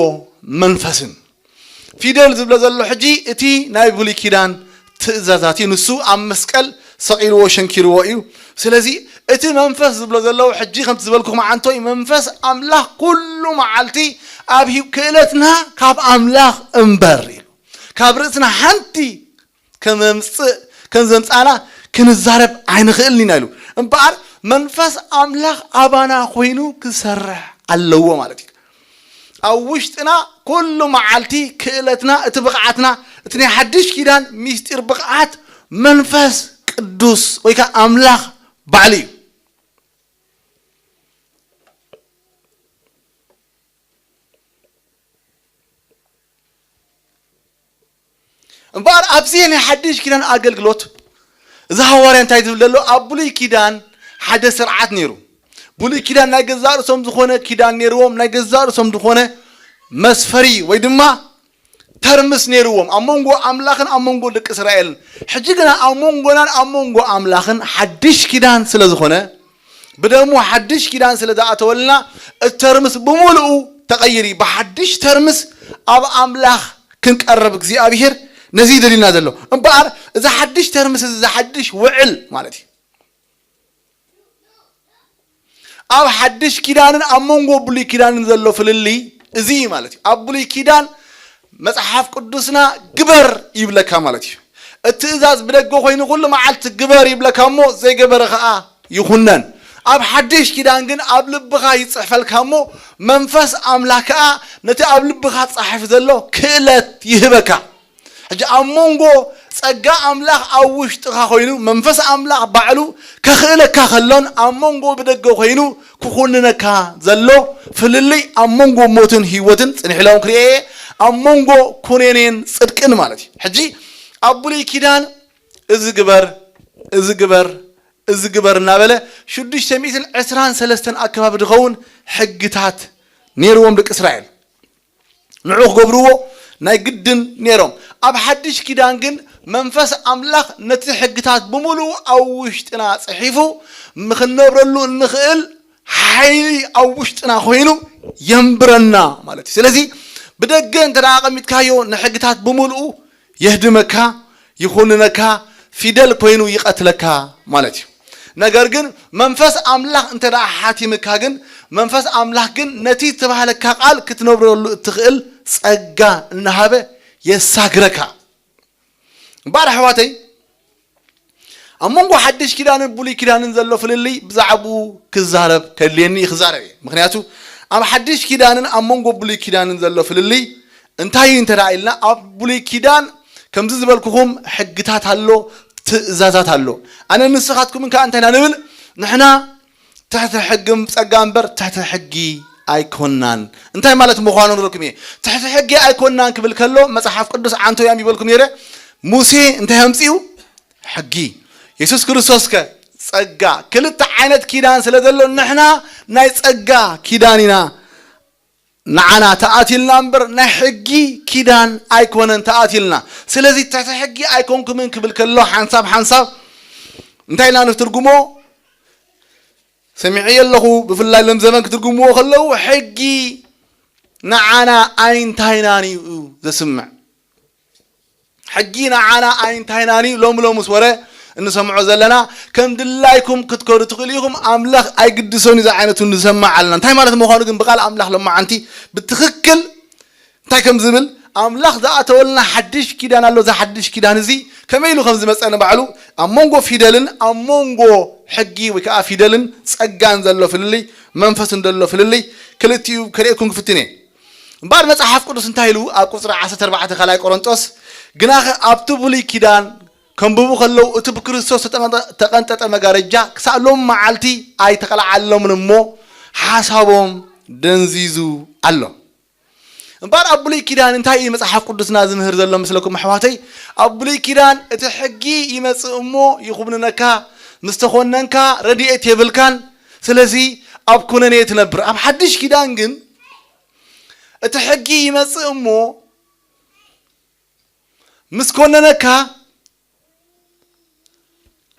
መንፈስን። ፊደል ዝብሎ ዘሎ ሕጂ እቲ ናይ ብሉይ ኪዳን ትእዛዛት እዩ። ንሱ ኣብ መስቀል ሰቒልዎ ሸንኪርዎ እዩ። ስለዚ እቲ መንፈስ ዝብሎ ዘለዉ ሕጂ ከምቲ ዝበልኩኹም ዓንቶይ መንፈስ ኣምላኽ ኩሉ መዓልቲ ኣብ ሂ-፣ ክእለትና ካብ ኣምላኽ እምበር ኢሉ። ካብ ርእስና ሓንቲ ከም ዘምጽእ፣ ከም ዘምጻና ክንዛረብ ኣይንኽእልን ኢና ኢሉ። እምበኣር መንፈስ ኣምላኽ ኣባና ኮይኑ ክሰርሕ ኣለዎ ማለት እዩ። ኣብ ውሽጥና ኩሉ መዓልቲ ክእለትና፣ እቲ ብቕዓትና፣ እቲ ናይ ሓድሽ ኪዳን ሚስጢር ብቕዓት መንፈስ ቅዱስ ወይ ከዓ ኣምላኽ ባዕሉ እዩ። እምበኣር ኣብዚ ናይ ሓድሽ ኪዳን ኣገልግሎት እዚ ሃዋርያ እንታይ ዝብል ዘሎ? ኣብ ብሉይ ኪዳን ሓደ ስርዓት ነይሩ። ብሉይ ኪዳን ናይ ገዛእ ርእሶም ዝኾነ ኪዳን ነይርዎም፣ ናይ ገዛእ ርእሶም ዝኾነ መስፈሪ ወይ ድማ ተርምስ ነይርዎም ኣብ መንጎ ኣምላኽን ኣብ መንጎ ደቂ እስራኤልን። ሕጂ ግና ኣብ መንጎናን ኣብ መንጎ ኣምላኽን ሓድሽ ኪዳን ስለ ዝኾነ፣ ብደሙ ሓድሽ ኪዳን ስለ ዝኣተወልና፣ እቲ ተርምስ ብምሉኡ ተቐይሪ። ብሓድሽ ተርምስ ኣብ ኣምላኽ ክንቀርብ እግዚኣብሔር ነዚ ይደልዩና ዘሎ። እምበኣር እዚ ሓድሽ ተርምስ እዚ፣ እዚ ሓድሽ ውዕል ማለት እዩ። ኣብ ሓድሽ ኪዳንን ኣብ መንጎ ብሉይ ኪዳንን ዘሎ ፍልልይ እዚ እዩ ማለት እዩ። ኣብ ብሉይ ኪዳን መጽሓፍ ቅዱስና ግበር ይብለካ ማለት እዩ። እቲ ትእዛዝ ብደገ ኮይኑ ኩሉ መዓልቲ ግበር ይብለካ እሞ ዘይገበረ ኸኣ ይኹነን። ኣብ ሓድሽ ኪዳን ግን ኣብ ልብኻ ይጽሕፈልካ እሞ መንፈስ ኣምላኽ ከኣ ነቲ ኣብ ልብኻ ጸሓፊ ዘሎ ክእለት ይህበካ። ሕጂ ኣብ መንጎ ጸጋ ኣምላኽ ኣብ ውሽጥኻ ኮይኑ መንፈስ ኣምላኽ ባዕሉ ከኽእለካ ከሎን ኣብ መንጎ ብደገ ኮይኑ ክኹንነካ ዘሎ ፍልልይ ኣብ መንጎ ሞትን ህይወትን ጽንሕ ኢሎም ክርእየ ኣብ መንጎ ኩነኔን ጽድቅን ማለት እዩ። ሕጂ ኣብ ብሉይ ኪዳን እዚ ግበር፣ እዚ ግበር፣ እዚ ግበር እናበለ ሽዱሽተ ሚእትን ዕስራን ሰለስተን ኣከባቢ ዝኸውን ሕግታት ነይርዎም ደቂ እስራኤል። ንዑ ክገብርዎ ናይ ግድን ነይሮም። ኣብ ሓድሽ ኪዳን ግን መንፈስ ኣምላኽ ነቲ ሕግታት ብምሉኡ ኣብ ውሽጥና ጽሒፉ ንኽንነብረሉ እንኽእል ሓይሊ ኣብ ውሽጥና ኮይኑ የንብረና ማለት እዩ። ስለዚ ብደገ እንተ ደኣ ኣቐሚጥካዮ ንሕግታት ብምሉኡ የህድመካ፣ ይኹንነካ፣ ፊደል ኮይኑ ይቐትለካ ማለት እዩ። ነገር ግን መንፈስ ኣምላኽ እንተ ደኣ ሓቲምካ ግን መንፈስ ኣምላኽ ግን ነቲ ዝተባህለካ ቃል ክትነብረሉ እትኽእል ጸጋ እናሃበ የሳግረካ። እምበኣር ኣሕዋተይ ኣብ መንጎ ሓድሽ ኪዳንን ብሉይ ኪዳንን ዘሎ ፍልልይ ብዛዕባኡ ክዛረብ ከድልየኒ እዩ ክዛረብ እየ። ምኽንያቱ ኣብ ሓድሽ ኪዳንን ኣብ መንጎ ብሉይ ኪዳንን ዘሎ ፍልልይ እንታይ እዩ እንተ ደኣ ኢልና ኣብ ብሉይ ኪዳን ከምዚ ዝበልኩኹም ሕግታት ኣሎ፣ ትእዛዛት ኣሎ። ኣነ ንስኻትኩምን ከኣ እንታይ ኢና ንብል? ንሕና ትሕቲ ሕጊ ጸጋ እምበር ትሕቲ ሕጊ ኣይኮናን። እንታይ ማለት ምዃኑ ንረኩም እየ። ትሕቲ ሕጊ ኣይኮናን ክብል ከሎ መጽሓፍ ቅዱስ ዓንቶ እየ ኣንቢበልኩም ነይረ። ሙሴ እንታይ ኣምጺኡ? ሕጊ። የሱስ ክርስቶስ ከ ጸጋ። ክልተ ዓይነት ኪዳን ስለ ዘሎ ንሕና ናይ ጸጋ ኪዳን ኢና ንዓና ተኣትልና እምበር ናይ ሕጊ ኪዳን ኣይኮነን ተኣትልና። ስለዚ ትሕቲ ሕጊ ኣይኮንኩምን ክብል ከሎ ሓንሳብ ሓንሳብ እንታይ ኢልና ንትርጉሞ? ሰሚዐ ኣለኹ። ብፍላይ ሎም ዘመን ክትርጉምዎ ከለዉ ሕጊ ንዓና ኣይንታይናን እዩ ዘስምዕ። ሕጊ ንዓና ኣይንታይናን እዩ። ሎሚ ሎምስ ወረ እንሰምዖ ዘለና ከም ድላይኩም ክትከዱ ትኽእሉ ኢኹም፣ ኣምላኽ ኣይግድሶን እዩ። ዝዓይነቱ ንሰማዕ ኣለና። እንታይ ማለት ምዃኑ ግን ብቃል ኣምላኽ ሎማዓንቲ ብትኽክል እንታይ ከም ዝብል ኣምላኽ ዝኣተወልና ሓድሽ ኪዳን ኣሎ። እዚ ሓድሽ ኪዳን እዚ ከመይ ኢሉ ከም ዝመጸ ንባዕሉ ኣብ መንጎ ፊደልን ኣብ መንጎ ሕጊ ወይ ከዓ ፊደልን ጸጋን ዘሎ ፍልልይ መንፈስን ዘሎ ፍልልይ ክልቲኡ ከርእየኩም ክፍትን እየ። እምበኣር መጽሓፍ ቅዱስ እንታይ ኢሉ ኣብ ቁጽሪ ዓሰርተ ኣርባዕተ ካልኣይ ቆሮንጦስ ግናኸ ኣብቲ ብሉይ ኪዳን ከንብቡ ከለዉ እቲ ብክርስቶስ ተጠቐንጠ- ተቐንጠጠ መጋረጃ ክሳብ ሎም መዓልቲ ኣይተቐልዓሎምን እሞ ሓሳቦም ደንዚዙ ኣሎ። እምበኣር ኣብ ብሉይ ኪዳን እንታይ እዩ መጽሓፍ ቅዱስና ዝምህር ዘሎ መስለኩም ኣሕዋተይ? ኣብ ብሉይ ኪዳን እቲ ሕጊ ይመጽእ እሞ ይኹብንነካ፣ ምስ ተኾነንካ ረድኤት የብልካን። ስለዚ ኣብ ኩነኔ ትነብር። ኣብ ሓድሽ ኪዳን ግን እቲ ሕጊ ይመጽእ እሞ ምስ ኮነነካ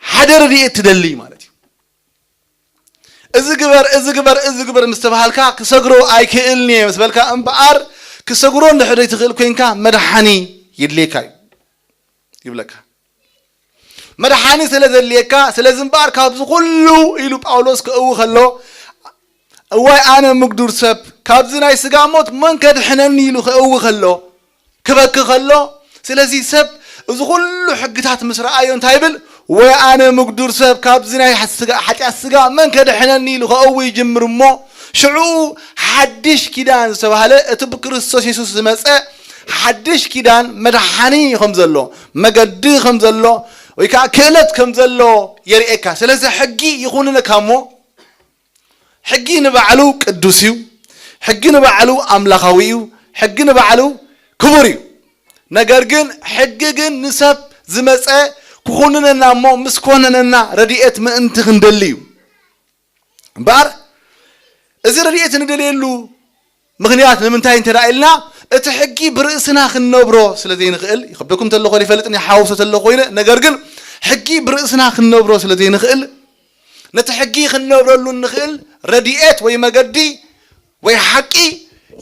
ሓደ ረድኤት ትደሊ ማለት እዩ። እዚ ግበር፣ እዚ ግበር፣ እዚ ግበር ምስ ተባሃልካ ክሰግሮ ኣይክእልን እየ ምስ በልካ እምበኣር ክሰግሮ እንድሕር ዘይትኽእል ኮይንካ መድሓኒ የድልየካ እዩ ይብለካ። መድሓኒ ስለ ዘድልየካ፣ ስለዚ እምበኣር ካብዚ ኩሉ ኢሉ ጳውሎስ ክእዊ ከሎ፣ እዋይ ኣነ ምግዱር ሰብ፣ ካብዚ ናይ ስጋ ሞት መን ከድሕነኒ ኢሉ ክእዊ ከሎ፣ ክበኪ ከሎ፣ ስለዚ ሰብ እዚ ኩሉ ሕግታት ምስ ረኣዮ እንታይ ይብል? ወይ ኣነ ምግዱር ሰብ ካብዚ ናይ ስጋ- ሓጢኣት ስጋ መን ከድሕነኒ ኢሉ ከእዊ ይጅምር እሞ፣ ሽዑ ሓድሽ ኪዳን ዝተባህለ እቲ ብክርስቶስ የሱስ ዝመጸ ሓድሽ ኪዳን መድሓኒ ከም ዘሎ፣ መገዲ ከም ዘሎ፣ ወይ ከዓ ክእለት ከም ዘሎ የርእየካ። ስለዚ ሕጊ ይኹንነካ እሞ፣ ሕጊ ንባዕሉ ቅዱስ እዩ። ሕጊ ንባዕሉ ኣምላኻዊ እዩ። ሕጊ ንባዕሉ ክቡር እዩ። ነገር ግን ሕጊ ግን ንሰብ ዝመጸ ክኹንነና እሞ ምስ ኮነነና ረድኤት ምእንቲ ክንደሊ እዩ። እምበኣር እዚ ረድኤት ንደልየሉ ምኽንያት ንምንታይ እንተ ደኣ ኢልና፣ እቲ ሕጊ ብርእስና ክንነብሮ ስለ ዘይንኽእል፣ ይኸብደኩም እንተለኹ ይፈልጥን ይሓውሶ እንተለኹ ኮይነ፣ ነገር ግን ሕጊ ብርእስና ክንነብሮ ስለ ዘይንኽእል፣ ነቲ ሕጊ ክንነብረሉ እንኽእል ረድኤት ወይ መገዲ ወይ ሓቂ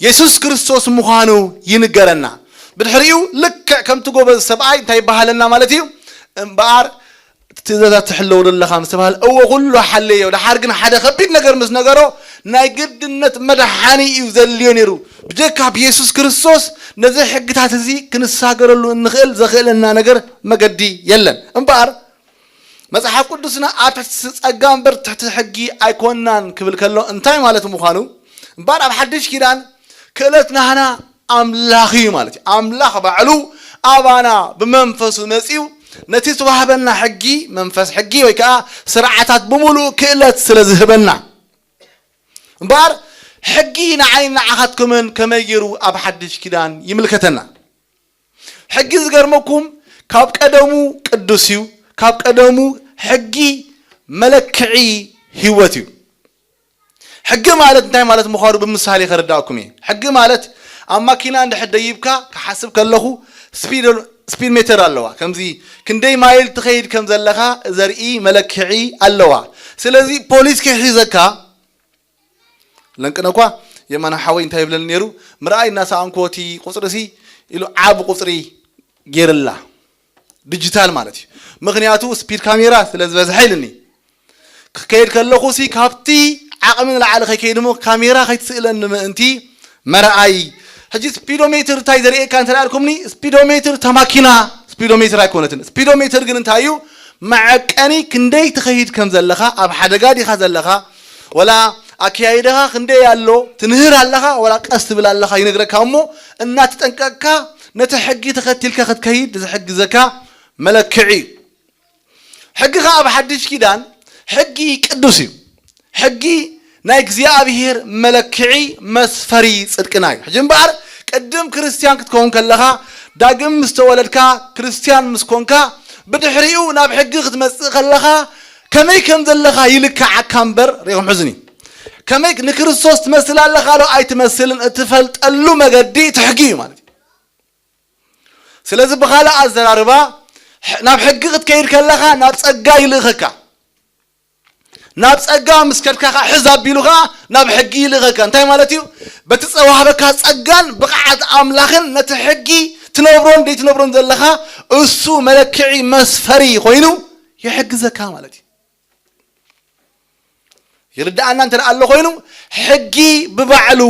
የሱስ ክርስቶስ ምዃኑ ይንገረና። ብድሕሪኡ ልክዕ ከምቲ ጎበዝ ሰብኣይ እንታይ ይበሃለና ማለት እዩ? እምበኣር ትእዛዛት ትሕለው ዘለኻ ምስ ተባህለ፣ እወ ኩሉ ሓለዮ፣ ደሓር ግን ሓደ ከቢድ ነገር ምስ ነገሮ ናይ ግድነት መድሓኒ እዩ ዘድልዮ ነይሩ። ብጀካ ብየሱስ ክርስቶስ ነዚ ሕግታት እዚ ክንሳገረሉ እንኽእል ዘኽእለና ነገር መገዲ የለን። እምበኣር መጽሓፍ ቅዱስና ኣብ ትሕቲ ጸጋ እምበር ትሕቲ ሕጊ ኣይኮንናን ክብል ከሎ እንታይ ማለት ምዃኑ እምበኣር ኣብ ሓድሽ ኪዳን ክእለት ናህና ኣምላኽ እዩ ማለት እዩ። ኣምላኽ ባዕሉ ኣባና ብመንፈሱ መጺኡ ነቲ ዝተዋህበና ሕጊ፣ መንፈስ ሕጊ ወይ ከዓ ስርዓታት ብምሉእ ክእለት ስለ ዝህበና እምበኣር፣ ሕጊ ንዓይን ንዓኻትኩምን ከመይ ገይሩ ኣብ ሓድሽ ኪዳን ይምልከተና? ሕጊ ዝገርመኩም ካብ ቀደሙ ቅዱስ እዩ። ካብ ቀደሙ ሕጊ መለክዒ ህይወት እዩ። ሕጊ ማለት እንታይ ማለት ምዃኑ ብምሳሌ ከረዳእኩም እየ። ሕጊ ማለት ኣብ ማኪና እንድሕር ደይብካ ክሓስብ ከለኹ ስፒድ ሜተር ኣለዋ። ከምዚ ክንደይ ማይል ትኸይድ ከም ዘለኻ ዘርኢ መለክዒ ኣለዋ። ስለዚ ፖሊስ ክሒዘካ ለንቅነኳ የማና ሓወይ እንታይ ይብለኒ ነይሩ? ምርኣይ እናሰኣንኮ እቲ ቁፅሪ ሲ ኢሉ ዓብ ቁፅሪ ገይርላ ዲጂታል ማለት እዩ። ምክንያቱ ስፒድ ካሜራ ስለ ዝበዝሐ ኢልኒ ክከይድ ከለኹ ሲ ካብቲ ዓቕሚ ንላዕሊ ከይከይድ እሞ ካሜራ ከይትስእለኒ ምእንቲ መርኣይ። ሕጂ ስፒዶሜትር እንታይ ዘርእየካ እንተ ኣልኩምኒ፣ ስፒዶሜትር ተማኪና ስፒዶሜትር ኣይኮነትን። ስፒዶሜትር ግን እንታይ እዩ? መዐቀኒ ክንደይ ትኸይድ ከም ዘለኻ፣ ኣብ ሓደጋ ዲኻ ዘለኻ፣ ወላ ኣካያይደኻ ክንደይ ኣሎ፣ ትንህር ኣለኻ ወላ ቀስ ትብል ኣለኻ ይነግረካ እሞ፣ እናተጠንቀቅካ ነቲ ሕጊ ተኸቲልካ ክትከይድ ዝሕግዘካ መለክዒ እዩ። ሕጊ ኸዓ ኣብ ሓድሽ ኪዳን ሕጊ ቅዱስ እዩ። ሕጊ ናይ እግዚኣብሔር መለክዒ መስፈሪ ጽድቅና እዩ። ሕጂ እምበኣር ቅድም ክርስትያን ክትከውን ከለኻ፣ ዳግም ምስ ተወለድካ፣ ክርስትያን ምስ ኮንካ፣ ብድሕሪኡ ናብ ሕጊ ክትመጽእ ከለኻ ከመይ ከም ዘለኻ ይልክዓካ እምበር፣ ርኢኹም ሕዝኒ። ከመይ ንክርስቶስ ትመስል ኣለኻ ዶ ኣይትመስልን እትፈልጠሉ መገዲ እቲ ሕጊ እዩ ማለት እዩ። ስለዚ ብኻልእ ኣዘራርባ ናብ ሕጊ ክትከይድ ከለኻ ናብ ጸጋ ይልእኸካ። ናብ ጸጋ ምስ ከድካ ኸዓ ሕዝ ኣቢሉ ኸዓ ናብ ሕጊ ይልእኸካ። እንታይ ማለት እዩ? በቲ ዝተዋህበካ ጸጋን ብቕዓት ኣምላኽን ነቲ ሕጊ ትነብሮን ዘይትነብሮን ዘለኻ እሱ መለክዒ መስፈሪ ኮይኑ ይሕግዘካ ማለት እዩ። ይርድኣና እንተ ኣሎ ኮይኑ ሕጊ ብባዕሉ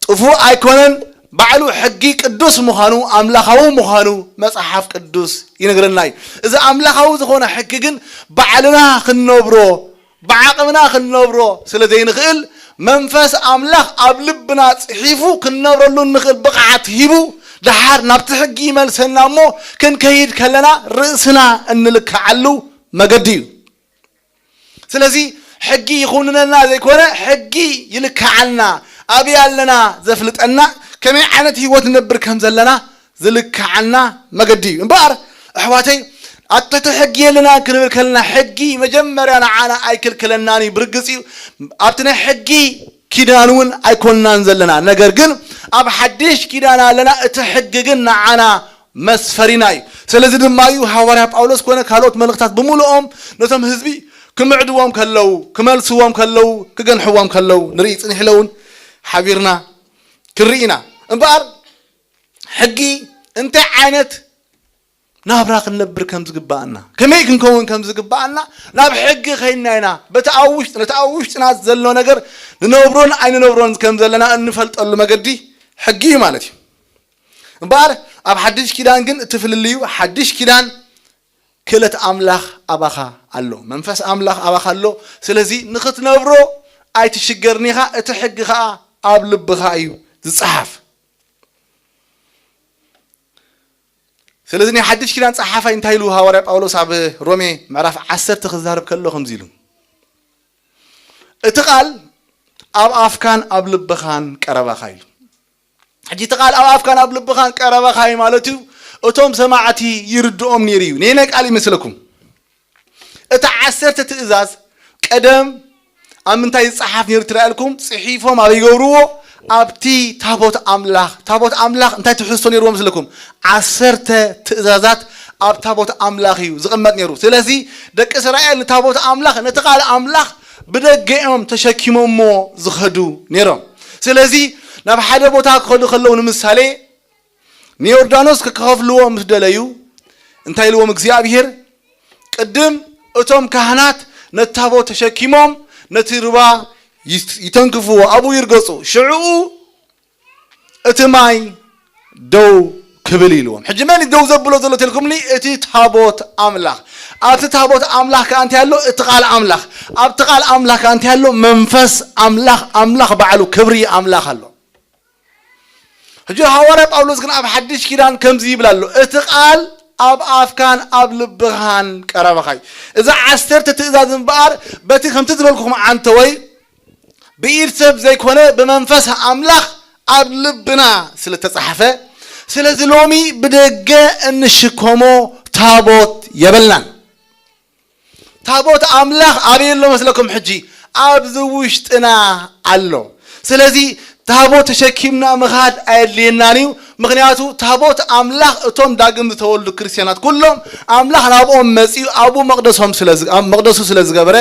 ጥፉእ ኣይኮነን። ባዕሉ ሕጊ ቅዱስ ምዃኑ ኣምላኻዊ ምዃኑ መጽሓፍ ቅዱስ ይነግረና እዩ። እዚ ኣምላኻዊ ዝኾነ ሕጊ ግን ባዕልና ክንነብሮ ብዓቕምና ክንነብሮ ስለ ዘይንኽእል መንፈስ ኣምላኽ ኣብ ልብና ጽሒፉ ክንነብረሉ እንኽእል ብቕዓት ሂቡ ደሓር ናብቲ ሕጊ ይመልሰና እሞ ክንከይድ ከለና ርእስና እንልክዓሉ መገዲ እዩ። ስለዚ ሕጊ ይኹንነና ዘይኮነ ሕጊ ይልክዓልና፣ ኣበይ ኣለና ዘፍልጠና፣ ከመይ ዓይነት ህይወት ንነብር ከም ዘለና ዝልክዓልና መገዲ እዩ። እምበኣር ኣሕዋተይ ኣብ ትሕቲ ሕጊ የለና ክንብል ከለና ሕጊ መጀመርያ ንዓና ኣይክልክለናን እዩ። ብርግጽ እዩ ኣብቲ ናይ ሕጊ ኪዳን እውን ኣይኮንናን ዘለና። ነገር ግን ኣብ ሓድሽ ኪዳን ኣለና። እቲ ሕጊ ግን ንዓና መስፈሪና እዩ። ስለዚ ድማ እዩ ሃዋርያ ጳውሎስ ኮነ ካልኦት መልእኽታት ብምሉኦም ነቶም ህዝቢ ክምዕድዎም ከለዉ፣ ክመልስዎም ከለዉ፣ ክገንሕዎም ከለዉ ንርኢ ጽኒሕ ኢለ እውን ሓቢርና ክንርኢ ኢና። እምበኣር ሕጊ እንታይ ዓይነት ናብራ ክንነብር ከም ዝግባኣና፣ ከመይ ክንከውን ከም ዝግባኣና ናብ ሕጊ ከይድና ኢና በቲ ኣብ ውሽጥ ነቲ ኣብ ውሽጥና ዘሎ ነገር ንነብሮን ኣይንነብሮን ከም ዘለና እንፈልጠሉ መገዲ ሕጊ እዩ ማለት እዩ። እምበኣር ኣብ ሓድሽ ኪዳን ግን እቲ ፍልልዩ ሓድሽ ኪዳን ክእለት ኣምላኽ ኣባኻ ኣሎ፣ መንፈስ ኣምላኽ ኣባኻ ኣሎ። ስለዚ ንኽትነብሮ ኣይትሽገርን ኢኻ። እቲ ሕጊ ኸኣ ኣብ ልብኻ እዩ ዝጸሓፍ። ስለዚ ናይ ሓድሽ ኪዳን ጸሓፋይ እንታይ ኢሉ ሃዋርያ ጳውሎስ ኣብ ሮሜ ምዕራፍ ዓሰርተ ክዛረብ ከሎ ከምዚ ኢሉ፣ እቲ ቃል ኣብ ኣፍካን ኣብ ልብኻን ቀረባኻ ኢሉ። ሕጂ እቲ ቃል ኣብ ኣፍካን ኣብ ልብኻን ቀረባኻ እዩ ማለት እዩ። እቶም ሰማዕቲ ይርድኦም ነይሩ እዩ። ነየናይ ቃል ይመስለኩም? እቲ ዓሰርተ ትእዛዝ ቀደም ኣብ ምንታይ ዝጸሓፍ ነይሩ ትረኣልኩም? ጽሒፎም ኣብ ይገብርዎ ኣብቲ ታቦት ኣምላኽ። ታቦት ኣምላኽ እንታይ ትሕዝቶ ነይርዎ መስለኩም? ዓሰርተ ትእዛዛት ኣብ ታቦት ኣምላኽ እዩ ዝቕመጥ ነይሩ። ስለዚ ደቂ እስራኤል ንታቦት ኣምላኽ ነቲ ቃል ኣምላኽ ብደገ እዮም ተሸኪሞሞ ዝኸዱ ነይሮም። ስለዚ ናብ ሓደ ቦታ ክኸዱ ከለዉ ንምሳሌ ንዮርዳኖስ ክከፍልዎ ምስ ደለዩ እንታይ ኢልዎም እግዚኣብሔር? ቅድም እቶም ካህናት ነቲ ታቦት ተሸኪሞም ነቲ ሩባ ይተንክፍዎ፣ ኣብኡ ይርገጹ፣ ሽዕኡ እቲ ማይ ደው ክብል ኢልዎም። ሕጂ መን ደው ዘብሎ ዘሎ ተልኩምኒ? እቲ ታቦት ኣምላኽ። ኣብቲ ታቦት ኣምላኽ ከኣ እንታይ ኣሎ? እቲ ቃል ኣምላኽ። ኣብቲ ቃል ኣምላኽ ከኣ እንታይ ኣሎ? መንፈስ ኣምላኽ፣ ኣምላኽ ባዕሉ ክብሪ ኣምላኽ ኣሎ። ሕጂ ሃዋርያ ጳውሎስ ግን ኣብ ሓድሽ ኪዳን ከምዚ ይብል ኣሎ፣ እቲ ቃል ኣብ ኣፍካን ኣብ ልብኻን ቀረባኻ እዩ። እዛ ዓሰርተ ትእዛዝ እምበኣር በቲ ከምቲ ዝበልኩኹም ዓንተወይ ብኢድ ሰብ ዘይኮነ ብመንፈስ ኣምላኽ ኣብ ልብና ስለ ተጻሕፈ፣ ስለዚ ሎሚ ብደገ እንሽከሞ ታቦት የበልናን። ታቦት ኣምላኽ ኣበይ ኣሎ መስለኩም? ሕጂ ኣብዚ ውሽጥና ኣሎ። ስለዚ ታቦት ተሸኪምና ምኻድ ኣየድልየናን እዩ። ምኽንያቱ ታቦት ኣምላኽ እቶም ዳግም ዝተወልዱ ክርስትያናት ኩሎም ኣምላኽ ናብኦም መጺኡ ኣብኡ መቕደሶም ስለ ዝ-፣ ኣብ መቕደሱ ስለ ዝገበረ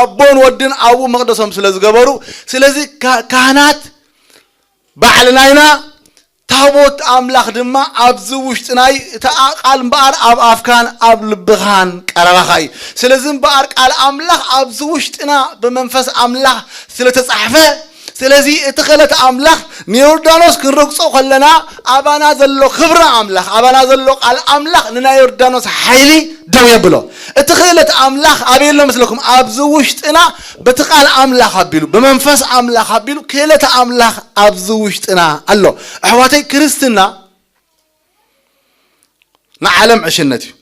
ኣቦን ወድን ኣብኡ መቕደሶም ስለ ዝገበሩ፣ ስለዚ ካ-፣ ካህናት ባዕልና ኢና። ታቦት ኣምላኽ ድማ ኣብዚ ውሽጥና እዩ። እቲ ቃል እምበኣር ኣብ ኣፍካን ኣብ ልብኻን ቀረባኻ እዩ። ስለዚ እምበኣር ቃል ኣምላኽ ኣብዚ ውሽጥና ብመንፈስ ኣምላኽ ስለ ተጻሕፈ፣ ስለዚ እቲ ክእለት ኣምላኽ ንዮርዳኖስ ክንረግጾ ከለና ኣባና ዘሎ ክብሪ ኣምላኽ፣ ኣባና ዘሎ ቃል ኣምላኽ ንናይ ዮርዳኖስ ሓይሊ ደው የብሎ። እቲ ክእለት ኣምላኽ ኣበይ ኣሎ መስለኩም? ኣብዚ ውሽጥና በቲ ቃል ኣምላኽ ኣቢሉ፣ ብመንፈስ ኣምላኽ ኣቢሉ ክእለት ኣምላኽ ኣብዚ ውሽጥና ኣሎ። ኣሕዋተይ፣ ክርስትና ንዓለም ዕሽነት እዩ።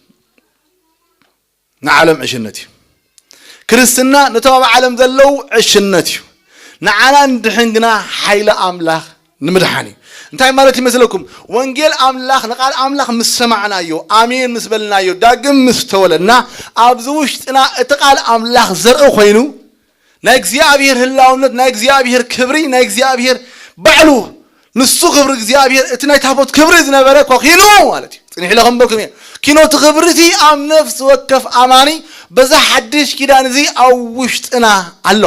ንዓለም ዕሽነት እዩ። ክርስትና ነቶም ኣብ ዓለም ዘለዉ ዕሽነት እዩ። ንዓና ንድሕን ግና ሓይሊ ኣምላኽ ንምድሓን እዩ። እንታይ ማለት ይመስለኩም? ወንጌል ኣምላኽ፣ ንቃል ኣምላኽ ምስ ሰማዕናዮ፣ ኣሜን ምስ በልናዮ፣ ዳግም ምስ ተወለድና፣ ኣብዚ ውሽጥና እቲ ቃል ኣምላኽ ዘርኢ ኮይኑ፣ ናይ እግዚኣብሔር ህላውነት፣ ናይ እግዚኣብሔር ክብሪ፣ ናይ እግዚኣብሔር ባዕሉ ንሱ ክብሪ እግዚኣብሔር፣ እቲ ናይ ታቦት ክብሪ ዝነበረ ኮኺኑ ማለት እዩ። ጽኒሕ ኢለ ከንበልኩም እየ። ኪኖ እቲ ክብሪ እቲ ኣብ ነፍሲ ወከፍ ኣማኒ በዛ ሓድሽ ኪዳን እዚ ኣብ ውሽጥና ኣሎ።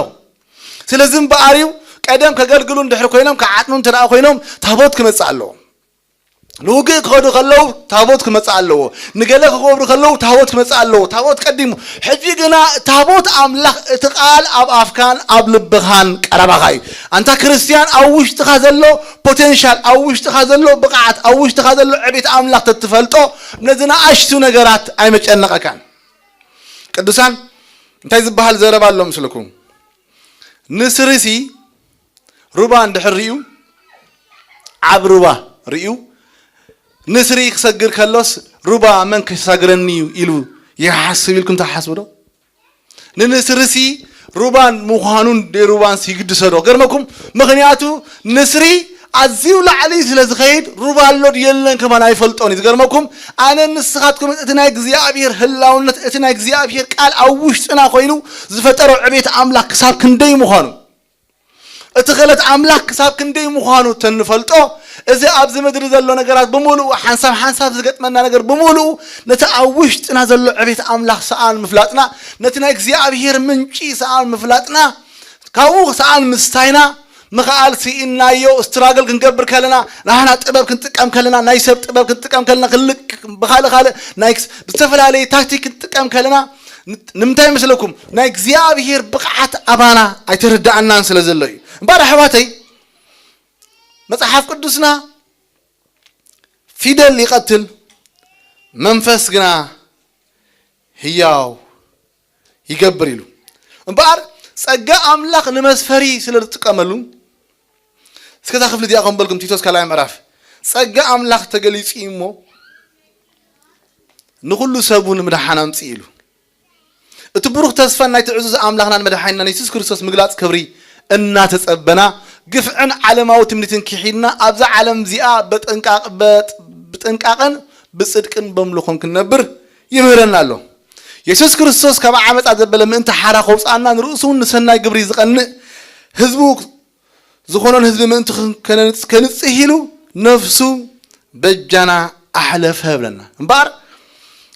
ስለዚ እምበኣር እዩ ቀደም ከገልግሉ እንድሕር ኮይኖም፣ ክዓጥኑ እንተ ደኣ ኮይኖም፣ ታቦት ክመጽእ ኣለዎ። ንውግእ ክኸዱ ከለዉ ታቦት ክመጽእ ኣለዎ። ንገለ ክገብሩ ከለዉ ታቦት ክመጽእ ኣለዎ። ታቦት ቀዲሙ። ሕጂ ግና ታቦት ኣምላኽ እቲ ቃል ኣብ ኣፍካን ኣብ ልብኻን ቀረባኻ እዩ። ኣንታ ክርስትያን፣ ኣብ ውሽጥኻ ዘሎ ፖቴንሻል፣ ኣብ ውሽጥኻ ዘሎ ብቕዓት፣ ኣብ ውሽጥኻ ዘሎ ዕቤት ኣምላኽ ተትፈልጦ፣ ነዚ ንኣሽቱ ነገራት ኣይመጨነቐካን። ቅዱሳን፣ እንታይ ዝበሃል ዘረባ ኣሎ ምስልኩም? ንስሪሲ ሩባ እንድሕር ርእዩ፣ ዓብ ሩባ ርእዩ፣ ንስሪ ክሰግር ከሎስ፣ "ሩባ መን ከሳግረኒ እዩ?" ኢሉ ይሓስብ ኢልኩም ትሓስቡ ዶ? ንንስርሲ ሩባን ምዃኑን ደይ ሩባንስ ይግድሶ ዶ? ገርመኩም፣ ምኽንያቱ ንስሪ ኣዝዩ ላዕሊ ስለ ዝኸይድ፣ ሩባ ኣሎ ድዩ የለን ከማን ኣይፈልጦን እዩ። ዝገርመኩም፣ ኣነ ንስኻትኩም እቲ ናይ እግዚኣብሔር ህላውነት፣ እቲ ናይ እግዚኣብሔር ቃል ኣብ ውሽጥና ኮይኑ ዝፈጠሮ ዕቤት ኣምላኽ ክሳብ ክንደይ ምዃኑ፣ እቲ ክእለት ኣምላኽ ክሳብ ክንደይ ምዃኑ ተንፈልጦ፣ እዚ ኣብዚ ምድሪ ዘሎ ነገራት ብምሉኡ፣ ሓንሳብ ሓንሳብ ዝገጥመና ነገር ብምሉኡ፣ ነቲ ኣብ ውሽጥና ዘሎ ዕቤት ኣምላኽ ሰኣን ምፍላጥና፣ ነቲ ናይ እግዚኣብሔር ምንጪ ሰኣን ምፍላጥና፣ ካብኡ ሰኣን ምስታይና፣ ምኽኣል ስኢንናዮ፣ ስትራግል ክንገብር ከለና፣ ናህና ጥበብ ክንጥቀም ከለና፣ ናይ ሰብ ጥበብ ክንጥቀም ከለና፣ ክልቅ ብኻልእ ካልእ ናይ ክስ-፣ ብዝተፈላለየ ታክቲክ ክንጥቀም ከለና፣ ን-፣ ንምንታይ ይመስለኩም? ናይ እግዚኣብሔር ብቕዓት ኣባና ኣይተረዳኣናን ስለ ዘሎ እዩ። እምበኣር ኣሕዋተይ፣ መጽሓፍ ቅዱስና ፊደል ይቐትል፣ መንፈስ ግና ህያው ይገብር ኢሉ። እምበኣር ጸጋ ኣምላኽ ንመስፈሪ ስለ ዝጥቀመሉ፣ እስከ እዛ ክፍሊ እዚኣ ከም በልኩም፣ ቲቶስ ካልኣይ ምዕራፍ፣ ጸጋ ኣምላኽ ተገሊጹ እዩ እሞ፣ ንኹሉ ሰቡ ንምድሓን ኣምጽእ ኢሉ። እቲ ብሩኽ ተስፋን ናይቲ ዕዙዝ ኣምላኽናን መድሓኒናን የሱስ ክርስቶስ ምግላጽ ክብሪ እናተጸበና፣ ግፍዕን ዓለማዊ ትምኒትን ክሒድና፣ ኣብዛ ዓለም እዚኣ በጥንቃቕ-፣ በጥ-፣ ብጥንቃቐን ብጽድቅን በምልኾን ክንነብር ይምህረና ኣሎ። የሱስ ክርስቶስ ካብ ዓመጻ ዘበለ ምእንቲ ሓራ ከውጽኣና፣ ንርእሱ እውን ንሰናይ ግብሪ ዝቐንእ ህዝቡ ዝኾኖን ህዝቢ ምእንቲ ክን-፣ ከነንጽ-፣ ከንጽህ ኢሉ ነፍሱ በጃና ኣሕለፈ ብለና። እምበኣር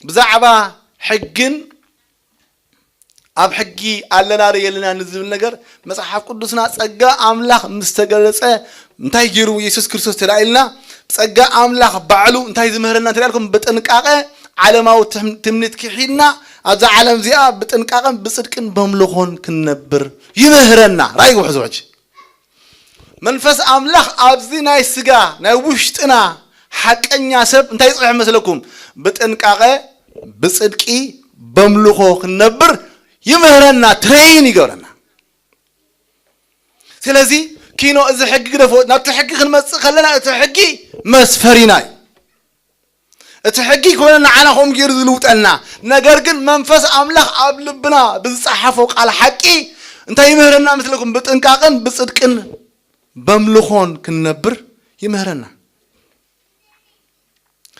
ብዛዕባ ሕግን ኣብ ሕጊ ኣለና ዶ የለና ንዝብል ነገር፣ መጽሓፍ ቅዱስና ጸጋ ኣምላኽ ምስ ተገለጸ እንታይ ገይሩ የሱስ ክርስቶስ ተላኢልና፣ ጸጋ ኣምላኽ ባዕሉ እንታይ ዝምህረና እንተ ኢልኩም፣ ብጥንቃቐ ዓለማዊ ትም-፣ ትምኒት ክሒድና ኣብዛ ዓለም እዚኣ ብጥንቃቐን ብጽድቅን በምልኾን ክንነብር ይምህረና። ራእይ ውሕዞች መንፈስ ኣምላኽ ኣብዚ ናይ ስጋ ናይ ውሽጥና ሓቀኛ ሰብ እንታይ ይጽንሕ መስለኩም? ብጥንቃቐ ብጽድቂ በምልኾ ክንነብር ይምህረና፣ ትሬይን ይገብረና። ስለዚ ኪኖ እዚ ሕጊ ግደፎ፣ ናብቲ ሕጊ ክንመጽእ ከለና እቲ ሕጊ መስፈሪና እዩ። እቲ ሕጊ ኮነ ንዓና ከምኡ ገይሩ ዝልውጠና። ነገር ግን መንፈስ ኣምላኽ ኣብ ልብና ብዝጸሓፎ ቃል ሓቂ እንታይ ይምህረና መስለኩም? ብጥንቃቕን ብጽድቅን በምልኾን ክንነብር ይምህረና።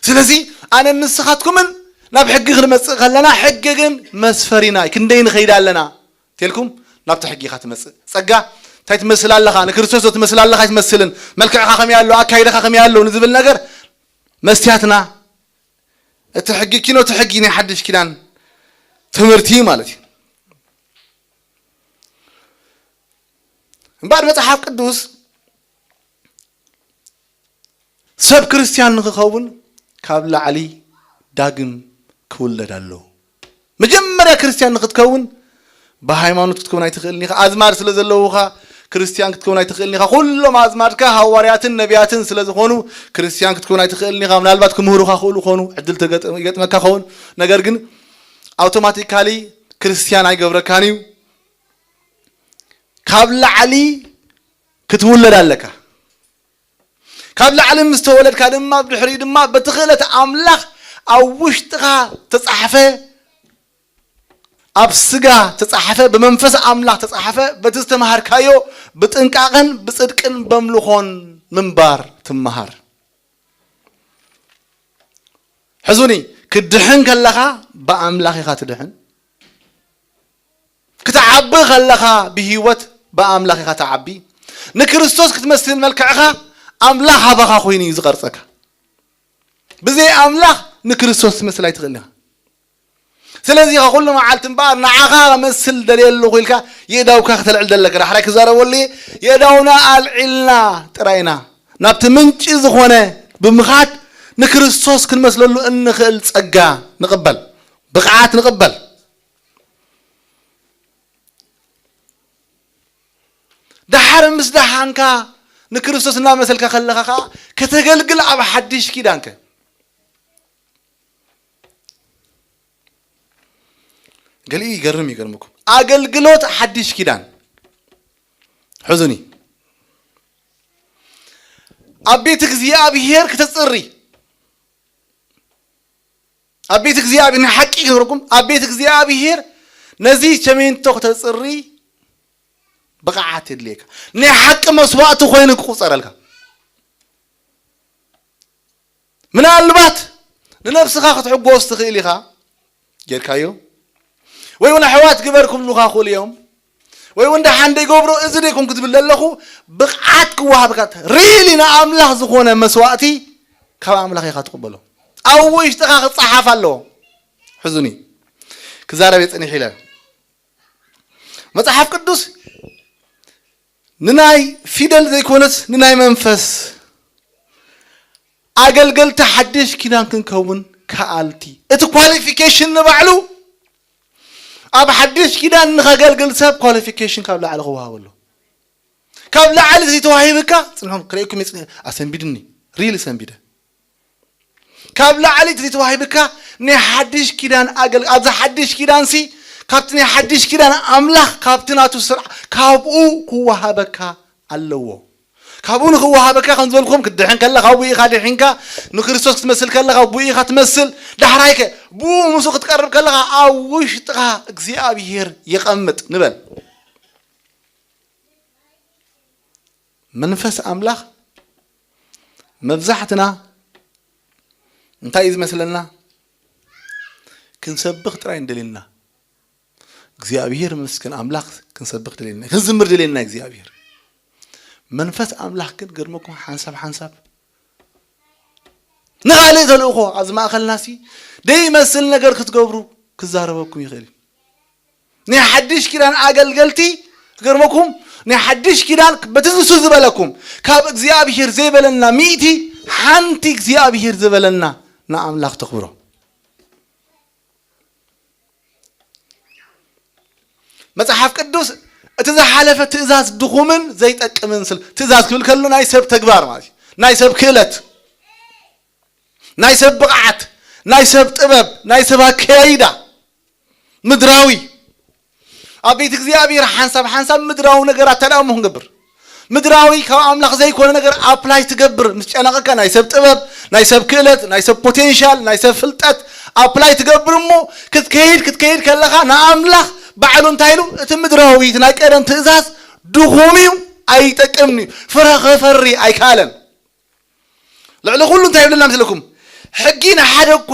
ስለዚ ኣነን ንስኻትኩምን ናብ ሕጊ ክንመጽእ ከለና፣ ሕጊ ግን መስፈሪና እዩ። ክንደይ ንኸይድ ኣለና? ተልኩም ናብቲ ሕጊ ኢኻ ትመጽእ። ጸጋ እንታይ ትመስል ኣለኻ? ንክርስቶስ ዶ ትመስል ኣለኻ? ኣይትመስልን። መልክዕኻ ከመይ ኣሎ? ኣካይዳኻ ከመይ ኣሎ? ንዝብል ነገር መስትያትና እቲ ሕጊ ኪኖ፣ እቲ ሕጊ ናይ ሓድሽ ኪዳን ትምህርቲ እዩ ማለት እዩ። እምበኣር መጽሓፍ ቅዱስ ሰብ ክርስትያን ንክኸውን ካብ ላዕሊ ዳግም ክውለድ ኣለዎ። መጀመርያ ክርስትያን ንክትከውን ብሃይማኖት ክትከውን ኣይትኽእልን ኢኻ። ኣዝማድ ስለ ዘለውኻ ክርስትያን ክትከውን ኣይትኽእልን ኢኻ። ኩሎም ኣዝማድካ ሃዋርያትን ነቢያትን ስለ ዝኾኑ ክርስትያን ክትከውን ኣይትኽእልን ኢኻ። ምናልባት ክምህሩኻ ክእሉ ኾኑ ዕድል ተገጥ-፣ ይገጥመካ ኸውን። ነገር ግን ኣውቶማቲካሊ ክርስትያን ኣይገብረካን እዩ። ካብ ላዕሊ ክትውለድ ኣለካ። ካብ ላዕሊ ምስ ተወለድካ ድማ ብድሕሪኡ ድማ በቲ ክእለት ኣምላኽ ኣብ ውሽጥኻ ተጻሕፈ፣ ኣብ ስጋ ተጻሕፈ፣ ብመንፈስ ኣምላኽ ተጻሕፈ፣ በቲ ዝተማሃርካዮ ብጥንቃቕን ብጽድቅን በምልኾን ምንባር ትመሃር። ሕዙኒ፣ ክትድሕን ከለኻ ብኣምላኽ ኢኻ ትድሕን። ክትዓቢ ከለኻ ብህይወት ብኣምላኽ ኢኻ ትዓቢ። ንክርስቶስ ክትመስል መልክዕኻ ኣምላኽ ኣባኻ ኮይኑ እዩ ዝቐርጸካ። ብዘይ ኣምላኽ ንክርስቶስ ትመስል ኣይትኽእልን ኢኻ። ስለዚ ኢኻ ኩሉ መዓልቲ እምበኣር ንዓኻ ክመስል ደልየ ኣለኹ ኢልካ የእዳውካ ከተልዕል ዘለካ። ዳሕራይ ክዛረበሉ እየ። የእዳውና ኣልዒልና ጥራይና ናብቲ ምንጪ ዝኾነ ብምኻድ ንክርስቶስ ክንመስለሉ እንኽእል ጸጋ ንቕበል፣ ብቕዓት ንቕበል። ደሓር ምስ ደሓንካ ንክርስቶስ እናመሰልካ ከለኻ ኸዓ ከተገልግል ኣብ ሓድሽ ኪዳንከ ገሊኡ ይገርም፣ ይገርምኩም። ኣገልግሎት ሓድሽ ኪዳን ሕዙኒ። ኣብ ቤት እግዚኣብሔር ክተጽሪ፣ ኣብ ቤት እግዚኣብሔር ንሓቂ ክነግረኩም፣ ኣብ ቤት እግዚኣብሔር ነዚ ቸሜንቶ ክተጽሪ ብቕዓት የድልየካ። ናይ ሓቂ መስዋእቲ ኮይኑ ክቁጸረልካ። ምናልባት ንነብስኻ ክትሕጎስ ትኽእል ኢኻ፣ ጌርካዮ። ወይ እውን ኣሕዋት ግበር ክብሉኻ ክእሉ እዮም። ወይ እውን ደሓን ደይገብሮ እዚ ደይኮንኩ ዝብል ዘለኹ ብቕዓት ክወሃብካ፣ ሪሊ ንኣምላኽ ዝኾነ መስዋእቲ ካብ ኣምላኽ ኢኻ ትቕበሎ። ኣብ ውሽጥኻ ክጸሓፍ ኣለዎ። ሕዙኒ ክዛረብ እየ ጸኒሕ ኢለ። መጽሓፍ ቅዱስ ንናይ ፊደል ዘይኮነስ ንናይ መንፈስ ኣገልገልቲ ሓድሽ ኪዳን ክንከውን ከኣልቲ። እቲ ኳሊፊኬሽን ንባዕሉ ኣብ ሓድሽ ኪዳን ንኸገልግል ሰብ ኳሊፊኬሽን ካብ ላዕሊ ክወሃበሉ። ካብ ላዕሊ ዘይተዋሂብካ፣ ጽንሖም ክርእየኩም እየ፣ ጽን-፣ ኣሰንቢድኒ፣ ሪሊ ሰንቢደ። ካብ ላዕሊ እቲ ዘይተዋሂብካ ናይ ሓድሽ ኪዳን ኣገል-፣ ኣብዚ ሓድሽ ኪዳንሲ ካብቲ ናይ ሓድሽ ኪዳን ኣምላኽ ካብቲ ናቱ ስርዓ ካብኡ ክወሃበካ ኣለዎ። ካብኡ ንክወሃበካ ከም ዝበልኩም ክትድሕን ከለኻ ኣብኡ ኢኻ ድሒንካ፣ ንክርስቶስ ክትመስል ከለኻ ኣብኡ ኢኻ ትመስል። ዳሕራይከ ብኡ ምስኡ ክትቀርብ ከለኻ ኣብ ውሽጥኻ እግዚኣብሔር ይቐምጥ ንበል። መንፈስ ኣምላኽ መብዛሕትና እንታይ እዩ ዝመስለና? ክንሰብኽ ጥራይ እንደልየና። እግዚኣብሔር ይመስገን ኣምላኽ ክንሰብኽ ደልየና፣ ክንዝምር ደልየና እግዚኣብሔር። መንፈስ ኣምላኽ ግን ገርመኩም ሓንሳብ ሓንሳብ ንኻልእ ተልእኾ ኣብዚ ማእከልና ሲ ደይመስል ነገር ክትገብሩ ክዛረበኩም ይኽእል እዩ። ናይ ሓድሽ ኪዳን ኣገልገልቲ ክገርመኩም፣ ናይ ሓድሽ ኪዳን በቲ ንሱ ዝበለኩም ካብ እግዚኣብሔር ዘይበለና ሚእቲ ሓንቲ እግዚኣብሔር ዝበለና ንኣምላኽ ተኽብሮ። መጽሓፍ ቅዱስ እቲ ዝሓለፈ ትእዛዝ ድኹምን ዘይጠቅምን ስለ ትእዛዝ ክብል ከሎ ናይ ሰብ ተግባር ማለት እዩ። ናይ ሰብ ክእለት፣ ናይ ሰብ ብቕዓት፣ ናይ ሰብ ጥበብ፣ ናይ ሰብ ኣከያይዳ ምድራዊ። ኣብ ቤት እግዚኣብሔር ሓንሳብ ሓንሳብ ምድራዊ ነገራት ተደኣ እሞ ክንገብር፣ ምድራዊ ካብ ኣምላኽ ዘይኮነ ነገር ኣፕላይ ትገብር ምስ ጨነቐካ፣ ናይ ሰብ ጥበብ፣ ናይ ሰብ ክእለት፣ ናይ ሰብ ፖቴንሻል፣ ናይ ሰብ ፍልጠት ኣፕላይ ትገብር እሞ፣ ክትከይድ ክትከይድ ከለኻ ንኣምላኽ ባዕሉ እንታይ ኢሉ? እቲ ምድራዊ፣ እቲ ናይ ቀደም ትእዛዝ ድኹም እዩ፣ ኣይጠቅምን እዩ፣ ፍረ ከፈሪ ኣይከኣለን። ልዕሊ ኩሉ እንታይ ይብለና ምስለኩም? ሕጊ ንሓደ እኳ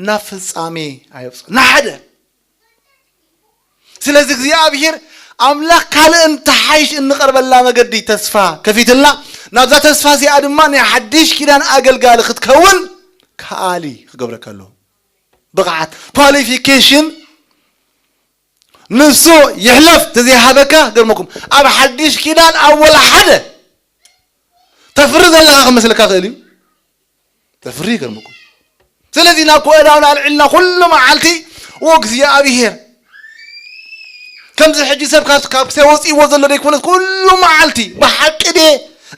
ናብ ፍጻሜ ኣየብጽሖ፣ ንሓደ። ስለዚ እግዚኣብሔር ኣምላኽ ካልእ እንተሓይሽ እንቐርበላ መገዲ ተስፋ ከፊትልና፣ ናብዛ ተስፋ እዚኣ ድማ ናይ ሓድሽ ኪዳን ኣገልጋሊ ክትከውን ከኣሊ ክገብረካ ኣለዎ። ብቕዓት፣ ኳሊፊኬሽን ንሱ ይሕለፍ ተዘይሃበካ፣ ገርመኩም ኣብ ሓድሽ ኪዳን ኣብ ወላ ሓደ ተፍሪ ዘለኻ ክመስለካ ክእል እዩ። ተፍሪ ይገርመኩም። ስለዚ ናብ ኮእዳውን ኣልዒልና ኩሉ መዓልቲ፣ "ኦ እግዚኣብሔር፣ ከምዚ ሕጂ ሰብ ካብ ካብ ክሳይ ወፂእዎ ዘሎ ደይኮነት፣ ኩሉ መዓልቲ ብሓቂ ድየ?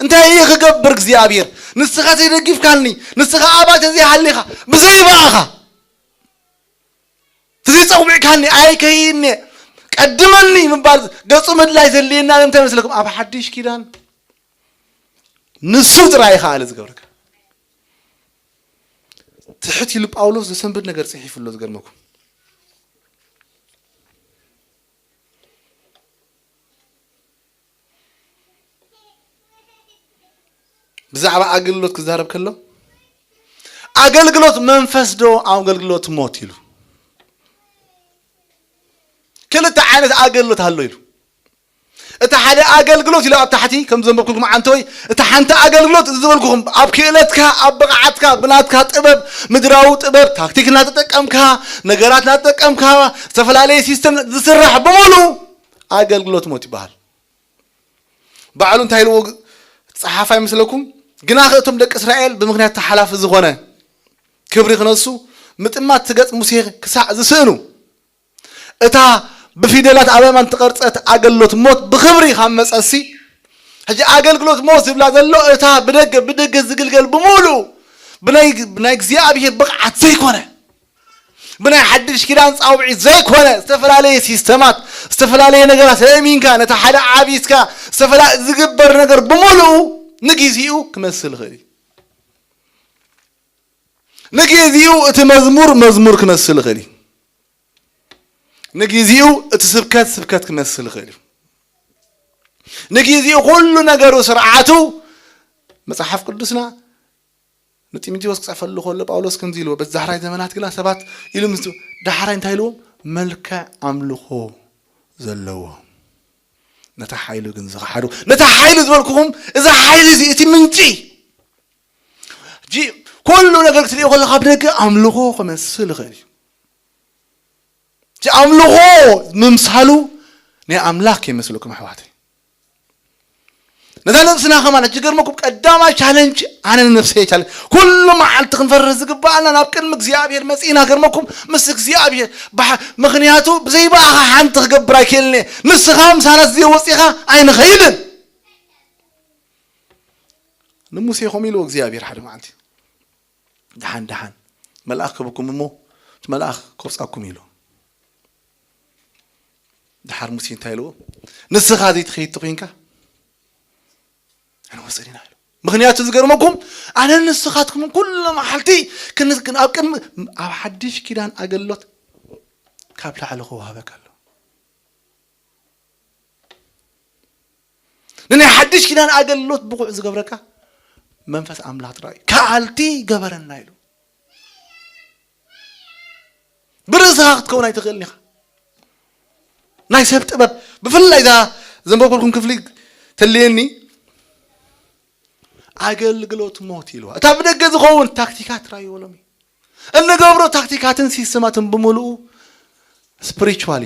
እንታይ እየ ክገብር እግዚኣብሔር? ንስኻ ዘይደጊፍካኒ፣ ንስኻ ኣባይ ተዘይሃሊኻ፣ ብዘይ በኣኻ፣ ተዘይፀዊዕካኒ ኣይከይድን እየ፣ ቀድመኒ" ምባል ገፁ ምድላይ ዘድልየና እንታይ መስለኩም? ኣብ ሓድሽ ኪዳን ንሱ ጥራይ ይኸኣል ዝገብረካ። ትሕት ኢሉ ጳውሎስ ዘሰንብድ ነገር ጽሒፉ ኣሎ፣ ዝገርመኩም። ብዛዕባ ኣገልግሎት ክዛረብ ከሎ፣ "ኣገልግሎት መንፈስ ዶ ኣገልግሎት ሞት?" ኢሉ። ክልተ ዓይነት ኣገልግሎት ኣሎ ኢሉ። እቲ ሓደ ኣገልግሎት ኢሉ ኣብ ታሕቲ ከም ዘንበብኩልኩም ዓንተወይ፣ እቲ ሓንቲ ኣገልግሎት እዚ ዝበልኩኹም ኣብ ክእለትካ፣ ኣብ ብቕዓትካ፣ ብናትካ ጥበብ፣ ምድራዊ ጥበብ፣ ታክቲክ እናተጠቀምካ፣ ነገራት እናተጠቀምካ፣ ዝተፈላለየ ሲስተም ዝስራሕ ብምሉኡ ኣገልግሎት ሞት ይበሃል። ባዕሉ እንታይ ኢልዎ ጸሓፋይ ምስለኩም? "ግናኸ እቶም ደቂ እስራኤል ብምኽንያት እቲ ሓላፊ ዝኾነ ክብሪ ክነሱ ምጥማት ትገጽ ሙሴ ክሳዕ ዝስእኑ፣ እታ ብፊደላት ኣብ ኣእማን ተቐርጸት ኣገልግሎት ሞት ብኽብሪ ካብ መጸሲ፣ ሕጂ ኣገልግሎት ሞት ዝብላ ዘሎ እታ ብደገ፣ ብደገ ዝግልገል ብምሉኡ ብናይ፣ ብናይ እግዚኣብሔር ብቕዓት ዘይኮነ፣ ብናይ ሓድሽ ኪዳን ጻውዒት ዘይኮነ፣ ዝተፈላለየ ሲስተማት፣ ዝተፈላለየ ነገራት ለእሚንካ፣ ነታ ሓደ ዓቢስካ፣ ዝተፈላለ-፣ ዝግበር ነገር ብምሉኡ ንጊዜኡ ክመስል ይኽእል እዩ። ንጊዜኡ እቲ መዝሙር መዝሙር ክመስል ይኽእል እዩ። ንጊዜኡ እቲ ስብከት ስብከት ክመስል ይኽእል እዩ። ንጊዜኡ ኩሉ ነገሩ ስርዓቱ መጽሓፍ ቅዱስና ንጢሞቴዎስ ክጽሕፈሉ ከሎ ጳውሎስ ከምዚ ኢልዎ፣ "በዚ ዳሕራይ ዘመናት ግና ሰባት" ኢሉ ምስ ዳሕራይ እንታይ ኢልዎም? "መልክዕ ኣምልኾ ዘለዎ፣ ነታ ሓይሉ ግን ዝኸሓዱ"። ነታ ሓይሉ ዝበልኩኹም፣ እዛ ሓይሊ እዚ፣ እቲ ምንጪ፣ ሕጂ ኩሉ ነገር ክትሪኦ ከለኻ ብደገ ኣምልኾ ክመስል ይኽእል እዩ። እቲ ኣምልኾ ምምሳሉ ናይ ኣምላኽ ከይመስለኩም ኣሕዋተይ። ነዛ ነብስና ከማን፣ ሕጂ ገርመኩም፣ ቀዳማይ ቻለንጅ ኣነ ንነብሰይ ቻለንጅ። ኩሉ መዓልቲ ክንፈርህ ዝግባኣና ናብ ቅድሚ እግዚኣብሔር መጺእና፣ ገርመኩም፣ ምስ እግዚኣብሔር ብሓ-፣ ምኽንያቱ ብዘይ ብኣኻ ሓንቲ ክገብር ኣይክእልን እየ። ንስኻ ምሳና ዘይወጺኻ ኣይንኸይድን። ንሙሴ ከምኡ ኢልዎ እግዚኣብሔር ሓደ መዓልቲ፣ "ደሓን፣ ደሓን፣ መልኣኽ ክህበኩም እሞ እቲ መልኣኽ ከውጻኩም" ኢሉ። ደሓር ሙሴ እንታይ ኢልዎ? "ንስኻ ዘይትኸይድ ተኾይንካ፣ ኣነ ወስድ ኢና" ኢሉ። ምኽንያቱ ዝገርመኩም፣ ኣነ ንስኻትኩምን ኩሉ መዓልቲ ክን-፣ ክን-፣ ኣብ ቅድሚ፣ ኣብ ሓድሽ ኪዳን ኣገልግሎት ካብ ላዕሊ ክወሃበካ ኣሎ። ንናይ ሓድሽ ኪዳን ኣገልግሎት ብቑዕ ዝገብረካ መንፈስ ኣምላኽ ጥራይ እዩ። "ከኣልቲ ገበረና" ኢሉ። ብርእስኻ ክትከውን ኣይትኽእልን ኢኻ። ናይ ሰብ ጥበብ፣ ብፍላይ እዛ ዘንበብኩልኩም ክፍሊ ተልየኒ፣ "ኣገልግሎት ሞት" ኢልዋ። እታ ብደገ ዝኸውን ታክቲካት ራእዩ በሎም እዩ። እንገብሮ ታክቲካትን ሲስተማትን ብምሉኡ ስፒሪቹዋሊ፣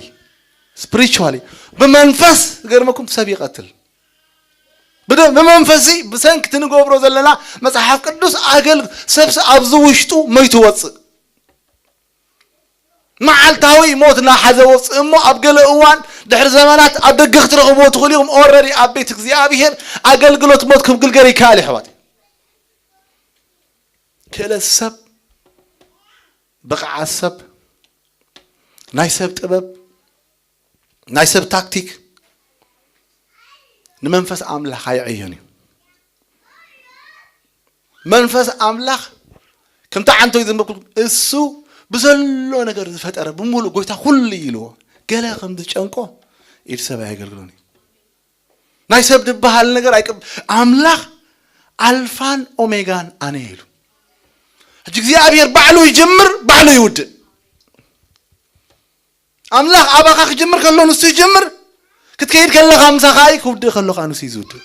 ስፒሪቹዋሊ፣ ብመንፈስ፣ ዝገርመኩም፣ ሰብ ይቐትል። ብደ-፣ ብመንፈሲ፣ ብሰንኪ እቲ ንገብሮ ዘለና መጽሓፍ ቅዱስ ኣገል-፣ ሰብሲ ኣብዚ ውሽጡ መይቱ ወጽእ። መዓልታዊ ሞት እናሓዘ ወጽእ እሞ፣ ኣብ ገለ እዋን ድሕሪ ዘመናት ኣብ ደገ ክትረኽብዎ ትኽእሉ ኢኹም። ኦልሬዲ ኣብ ቤት እግዚኣብሔር ኣገልግሎት ሞት ክግልገል ይከኣል፣ ኣሕዋት። ክእለት ሰብ፣ ብቕዓት ሰብ፣ ናይ ሰብ ጥበብ፣ ናይ ሰብ ታክቲክ፣ ንመንፈስ ኣምላኽ ኣይዕዮን እዩ። መንፈስ ኣምላኽ ከምቲ ዓንቶይ ዘንበብኩልኩም፣ እሱ ብዘሎ ነገር ዝፈጠረ ብምሉእ ጎይታ ኩሉ እዩ ኢልዎ። ገለ ከም ዝጨንቆ ኢድ ሰብ ኣየገልግሎን እዩ። ናይ ሰብ ዝበሃል ነገር ኣይቅብ-፣ ኣምላኽ ኣልፋን ኦሜጋን ኣነ ኢሉ። ሕጂ እግዚኣብሔር ባዕሉ ይጅምር፣ ባዕሉ ይውድእ። ኣምላኽ ኣባኻ ክጅምር ከሎ ንሱ ይጅምር፣ ክትከይድ ከለኻ ምሳኻ እዩ፣ ክውድእ ከሎ ከዓ ንሱ እዩ ዝውድእ።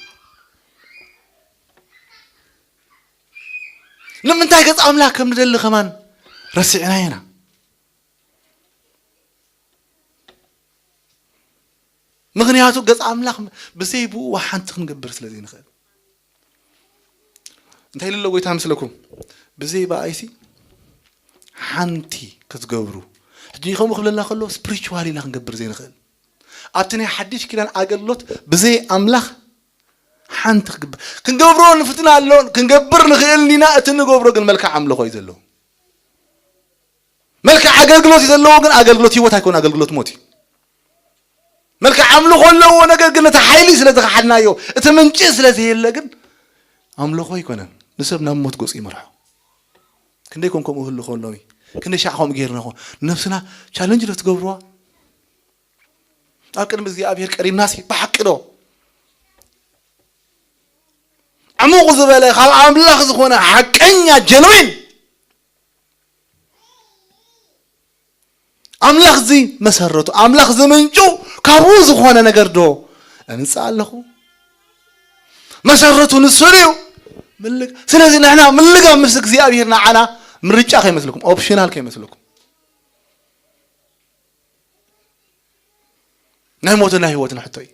ንምንታይ ገጽ ኣምላኽ ከም ንደሊ ከማን ረሲዕና ኢና። ምኽንያቱ ገጽ ኣምላኽ ብዘይ ብኡ ሓንቲ ክንገብር ስለ ዘይንኽእል። እንታይ ኢሉ ኣሎ ጎይታ ምስለኩም? ብዘይ ብኣይሲ ሓንቲ ክትገብሩ። ሕጂ ከምኡ ክብለና ከሎ ስፕሪቹዋል ኢና ክንገብር ዘይንኽእል። ኣብቲ ናይ ሓድሽ ኪዳን ኣገልግሎት ብዘይ ኣምላኽ ሓንቲ ክግበር፣ ክንገብሮ ንፍትን ኣሎ፣ ክንገብር ንኽእል ኢና። እቲ ንገብሮ ግን መልክዕ ኣምልኾ እዩ ዘለዎ። መልክዕ ኣገልግሎት እዩ ዘለዎ፣ ግን ኣገልግሎት ህይወት ኣይኮነ፣ ኣገልግሎት ሞት እዩ። መልክዕ ኣምልኾ ኣለዎ፣ ነገር ግን ነቲ ሓይሊ ስለ ዝኸሓድናዮ፣ እቲ ምንጪ ስለ ዘየለ ግን ኣምልኾ ኣይኮነን። ንሰብ ናብ ሞት ገጹ ይመርሖ። ክንደይ ኮን ከምኡ ህሉ ኾን ሎሚ፣ ክንደይ ሻዕ ከምኡ ጌርና ኾን። ነብስና ቻለንጅ ዶ ትገብርዋ? ኣብ ቅድሚ እግዚኣብሔር ቀሪብናሲ ብሓቂ ዶ? ዕሙቕ ዝበለ ካብ ኣምላኽ ዝኾነ ሓቀኛ ጀንዊን ኣምላኽ እዚ መሰረቱ፣ ኣምላኽ እዚ ምንጩ ካብኡ ዝኾነ ነገር ዶ እምጽእ ኣለኹ? መሰረቱ ንሱ ድዩ? ምልግ-፣ ስለዚ ንሕና ምልጋብ ምስ እግዚኣብሔር ንዓና ምርጫ ከይመስለኩም፣ ኦፕሽናል ከይመስለኩም። ናይ ሞትን ናይ ህይወትን ሕቶ እዩ።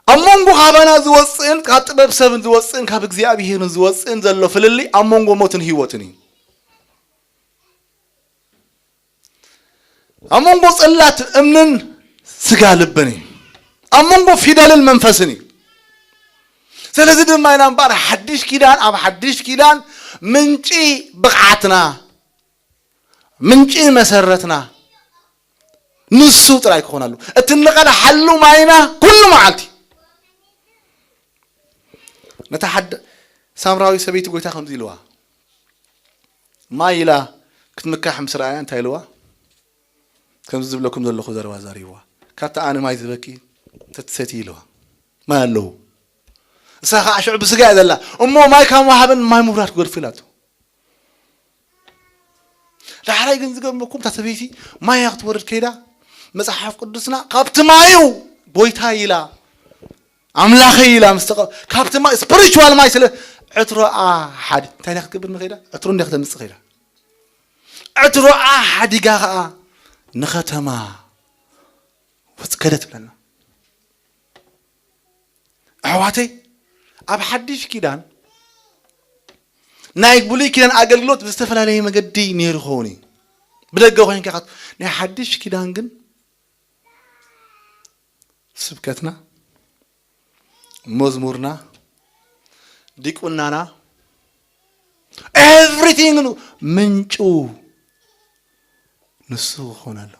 ኣብ መንጎ ካባና ዝወፅእን ካብ ጥበብ ሰብን ዝወፅእን ካብ እግዚኣብሔርን ዝወፅእን ዘሎ ፍልልይ ኣብ መንጎ ሞትን ህይወትን እዩ። ኣብ መንጎ ጽላት እምንን ስጋ ልብን እዩ። ኣብ መንጎ ፊደልን መንፈስን እዩ። ስለዚ ድማ ኢና እምበኣር ሓድሽ ኪዳን፣ ኣብ ሓድሽ ኪዳን ምንጪ ብቕዓትና፣ ምንጪ መሰረትና ንሱ ጥራይ ክኾን ኣለዎ። እቲ እንቐድሓሉ ማይና ኩሉ መዓልቲ። ነታ ሓድ ሳምራዊ ሰበይቲ ጎይታ ከምዚ ኢልዋ፣ ማይ ኢላ ክትምካሕ ምስ ረኣያ እንታይ ኢልዋ? ከምዚ ዝብለኩም ዘለኹ ዘረባ ዛሪብዋ። ካብቲ ኣነ ማይ ዝበኪ ተትሰቲ ኢልዋ። ማይ ኣለዉ። እሳ ኸዓ ሽዑ ብስጋ እያ ዘላ። እሞ ማይ ካብ ምሃብን ማይ ምውራድ ክገድፉ ኢላቶ። ዳሕራይ ግን ዝገርመኩም እታ ሰበይቲ ማይ እያ ክትወርድ ከይዳ መጽሓፍ ቅዱስና ካብቲ ማዩ ጎይታ ኢላ ኣምላኸይ ኢላ ምስ ተቐ-፣ ካብቲ ማይ፣ ስፒሪቹዋል ማይ ስለ ዕትሮኣ ሓዲ-፣ እንታይ ኢላ ክትገብር ንኸይዳ? ዕትሮ እንዲያ ክተምጽእ ከይዳ። ዕትሮኣ ሓዲጋ ኸኣ ንኸተማ ወጽ-፣ ከደት ብለና። ኣሕዋተይ፣ ኣብ ሓድሽ ኪዳን ናይ ብሉይ ኪዳን ኣገልግሎት ብዝተፈላለየ መገዲ ነይሩ ክኸውን እዩ። ብደገ ኮይንካ ኢኻ፣ ናይ ሓድሽ ኪዳን ግን ስብከትና፣ መዝሙርና፣ ዲቁናና፣ ኤቭሪቲንግ ምንጩ ንሱ ክኾን ኣሎ።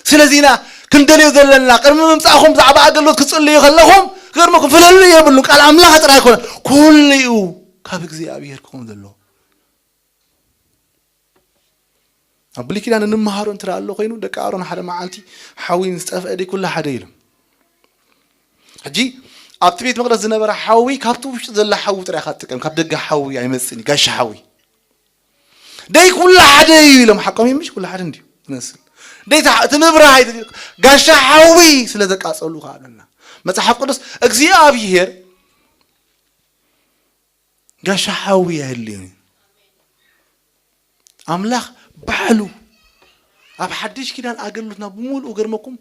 ስለዚ ኢና ክንደልዮ ዘለና። ቅድሚ ምምጻእኹም ብዛዕባ ኣገልግሎት ክትጽልዩ ከለኹም ክገርመኩም ፍልልይ የብሉን። ቃል ኣምላኽ ጥራይ ኣይኮነ፣ ኩሉ እዩ ካብ እግዚኣብሔር ክኸውን ዘለዎ። ኣብ ብሉይ ኪዳን እንመሃሮ እንተ ኣሎ ኮይኑ፣ ደቂ ኣሮን ሓደ መዓልቲ ሓዊ ምስ ጠፍአ ደይ ኩሉ ሓደ ኢሎም። ሕጂ ኣብቲ ቤት መቕደስ ዝነበረ ሓዊ ካብቲ ውሽጢ ዘላ ሓዊ ጥራይ ኢኻ ትጥቀም፣ ካብ ደገ ሓዊ ኣይመጽእን እዩ፣ ጋሻ ሓዊ። ደይ ኩሉ ሓደ እዩ ኢሎም ሓቆም እዩ፣ ምሽ ኩሉ ሓደ እንድዩ ዝመስል። ደይ ተሓ-፣ እቲ ምብራህ ኣይተ-፣ ጋሻ ሓዊ ስለ ዘቃጸሉ ከኣ ኣለና። መጽሓፍ ቅዱስ እግዚኣብሔር ጋሻ ሓዊ ኣየድልዮን እዩ። ኣምላኽ ባዕሉ ኣብ ሓድሽ ኪዳን ኣገልግሎትና ብምሉኡ ገርመኩም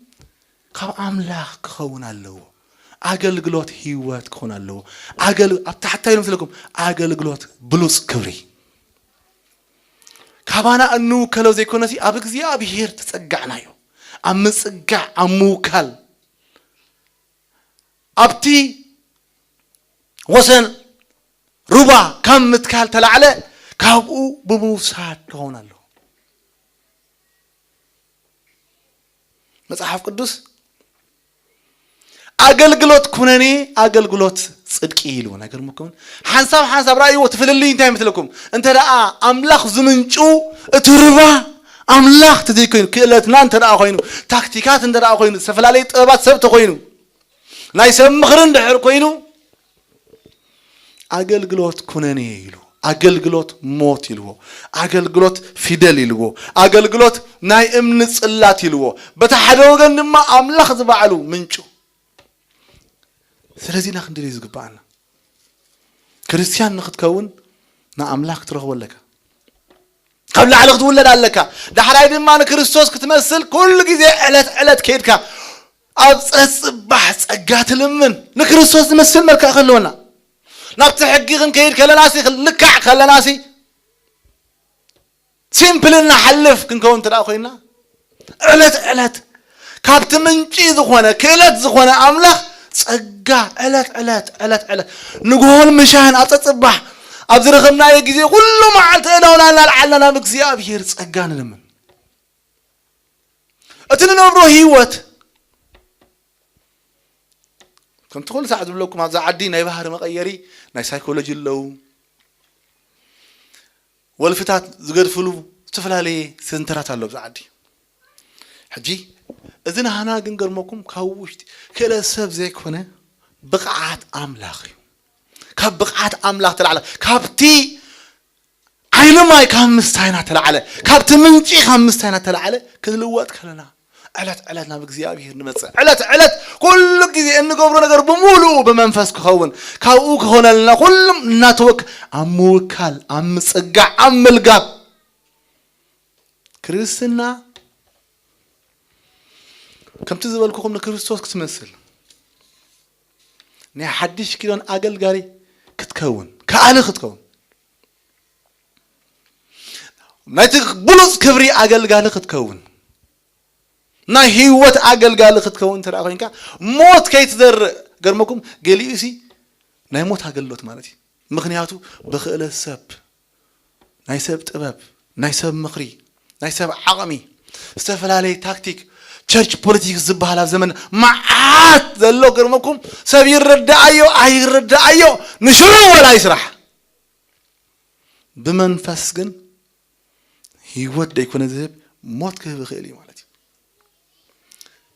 ካብ ኣምላኽ ክኸውን ኣለዎ። ኣገልግሎት ህይወት ክኾን ኣለዎ። ኣገል-፣ ኣብ ታሕታይ ኢሉ ምስለኩም ኣገልግሎት ብሉጽ ክብሪ። ካባና እንውከሎ ዘይኮነሲ ኣብ እግዚኣብሔር ተጸጋዕናዮ። ኣብ ምጽጋዕ፣ ኣብ ምውካል፣ ኣብቲ ወሰን ሩባ ካብ ምትካል ተላዕለ ካብኡ ብምውሳድ ክኸውን ኣለዎ። መጽሓፍ ቅዱስ ኣገልግሎት ኩነኔ ኣገልግሎት ጽድቂ ኢልዎ። ኣይገርመኩምን? ሓንሳብ ሓንሳብ ራእይዎ ትፍልልይ እንታይ ይመስለኩም? እንተ ደኣ ኣምላኽ ዝምንጩ እቲ ርባ ኣምላኽ ተዘይኮይኑ፣ ክእለትና እንተ ደኣ ኮይኑ፣ ታክቲካት እንተ ደኣ ኮይኑ፣ ዝተፈላለየ ጥበባት ሰብ ተኮይኑ፣ ናይ ሰብ ምኽሪ እንድሕር ኮይኑ፣ ኣገልግሎት ኩነኔ ኢሉ፣ ኣገልግሎት ሞት ኢልዎ፣ ኣገልግሎት ፊደል ኢልዎ፣ ኣገልግሎት ናይ እምኒ ጽላት ኢልዎ። በታ ሓደ ወገን ድማ ኣምላኽ ዝባዕሉ ምንጩ። ስለዚ ኢና ክንድልይ ዝግባኣና። ክርስትያን ንኽትከውን ንኣምላኽ ክትረኽቦ ኣለካ። ካብ ላዕሊ ክትውለድ ኣለካ። ዳሕራይ ድማ ንክርስቶስ ክትመስል ኩሉ ግዜ ዕለት ዕለት ከይድካ ኣብ ጸጽባሕ ጸጋ ትልምን። ንክርስቶስ ዝመስል መልክዕ ከለወና፣ ናብቲ ሕጊ ክንከይድ ከለናሲ፣ ክንልካዕ ከለናሲ፣ ሲምፕል እናሓልፍ ክንከውን እንተ ደኣ ኮይና፣ ዕለት ዕለት ካብቲ ምንጪ ዝኾነ ክእለት ዝኾነ ኣምላኽ ጸጋ ዕለት ዕለት ዕለት ዕለት ንግሆን ምሻን ኣብ ጸጽባሕ ኣብ ዝረኸብናዮ ግዜ ኩሉ መዓልቲ እዳውና እናልዓልና ናብ እግዚኣብሔር ጸጋ ንልምን። እቲ ንነብሮ ህይወት ከምቲ ኩሉ ሰዓት ዝብለኩም ኣብዛ ዓዲ ናይ ባህሪ መቐየሪ ናይ ሳይኮሎጂ ኣለዉ። ወልፍታት ዝገድፍሉ ዝተፈላለየ ሰንተራት ኣሎ ኣብዚ ዓዲ። ሕጂ እዚ ናህና ግን ገርመኩም ካብ ውሽጢ ክእለት ሰብ ዘይኮነ ብቕዓት ኣምላኽ እዩ። ካብ ብቕዓት ኣምላኽ ተላዕለ፣ ካብቲ ዓይኒ ማይ ካብ ምስታይና ተላዕለ፣ ካብቲ ምንጪ ካብ ምስታይና ተላዕለ ክንልወጥ ከለና ዕለት ዕለት ናብ እግዚኣብሔር ንመጽእ። ዕለት ዕለት ኩሉ ግዜ እንገብሮ ነገር ብምሉኡ ብመንፈስ ክኸውን፣ ካብኡ ክኾነልና ኩሉም እናተወክ ኣብ ምውካል፣ ኣብ ምጽጋዕ፣ ኣብ ምልጋብ። ክርስትና ከምቲ ዝበልኩኹም ንክርስቶስ ክትመስል፣ ናይ ሓድሽ ኪዳን ኣገልጋሊ ክትከውን፣ ከኣሊ ክትከውን፣ ናይቲ ብሉጽ ክብሪ ኣገልጋሊ ክትከውን፣ ናይ ህይወት ኣገልጋሊ ክትከውን እንተ ደኣ ኮይንካ፣ ሞት ከይትዘርእ፣ ገርመኩም፣ ገሊኡሲ ናይ ሞት ኣገልግሎት ማለት እዩ። ምኽንያቱ ብክእለት ሰብ፣ ናይ ሰብ ጥበብ፣ ናይ ሰብ ምኽሪ፣ ናይ ሰብ ዓቕሚ፣ ዝተፈላለየ ታክቲክ፣ ቸርች ፖለቲክስ ዝበሃል ኣብ ዘመን መዓት ዘሎ፣ ገርመኩም፣ ሰብ ይረዳኣዮ ኣይረዳኣዮ፣ ንሽዑ ወላ ይስራሕ። ብመንፈስ ግን ህይወት ደይኮነ ዝህብ፣ ሞት ክህብ ይኽእል እዩ ማለት እዩ።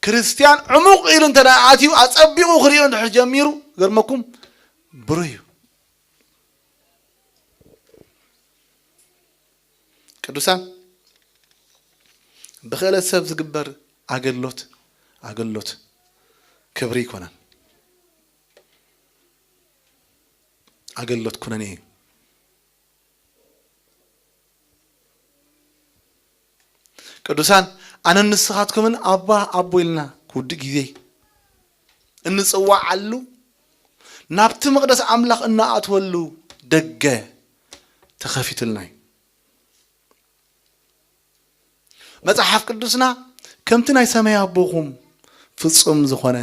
ክርስትያን ዕሙቕ ኢሉ እንተ ደኣ ኣትዩ፣ ኣጸቢቑ ክሪኦ እንድሕር ጀሚሩ፣ ገርመኩም፣ ብሩህ እዩ። ቅዱሳን፣ ብክእለት ሰብ ዝግበር ኣገልግሎት፣ ኣገልግሎት ክብሪ ኣይኮነን። ኣገልግሎት ኩነኔ እዩ። ቅዱሳን፣ ኣነን ንስኻትኩምን ኣባ ኣቦ ኢልና ክውድእ ግዜ እንጽዋዓሉ፣ ናብቲ መቕደስ ኣምላኽ እንኣትወሉ ደገ ተኸፊቱልና እዩ። መጽሓፍ ቅዱስና፣ "ከምቲ ናይ ሰማይ ኣቦኹም ፍጹም ዝኾነ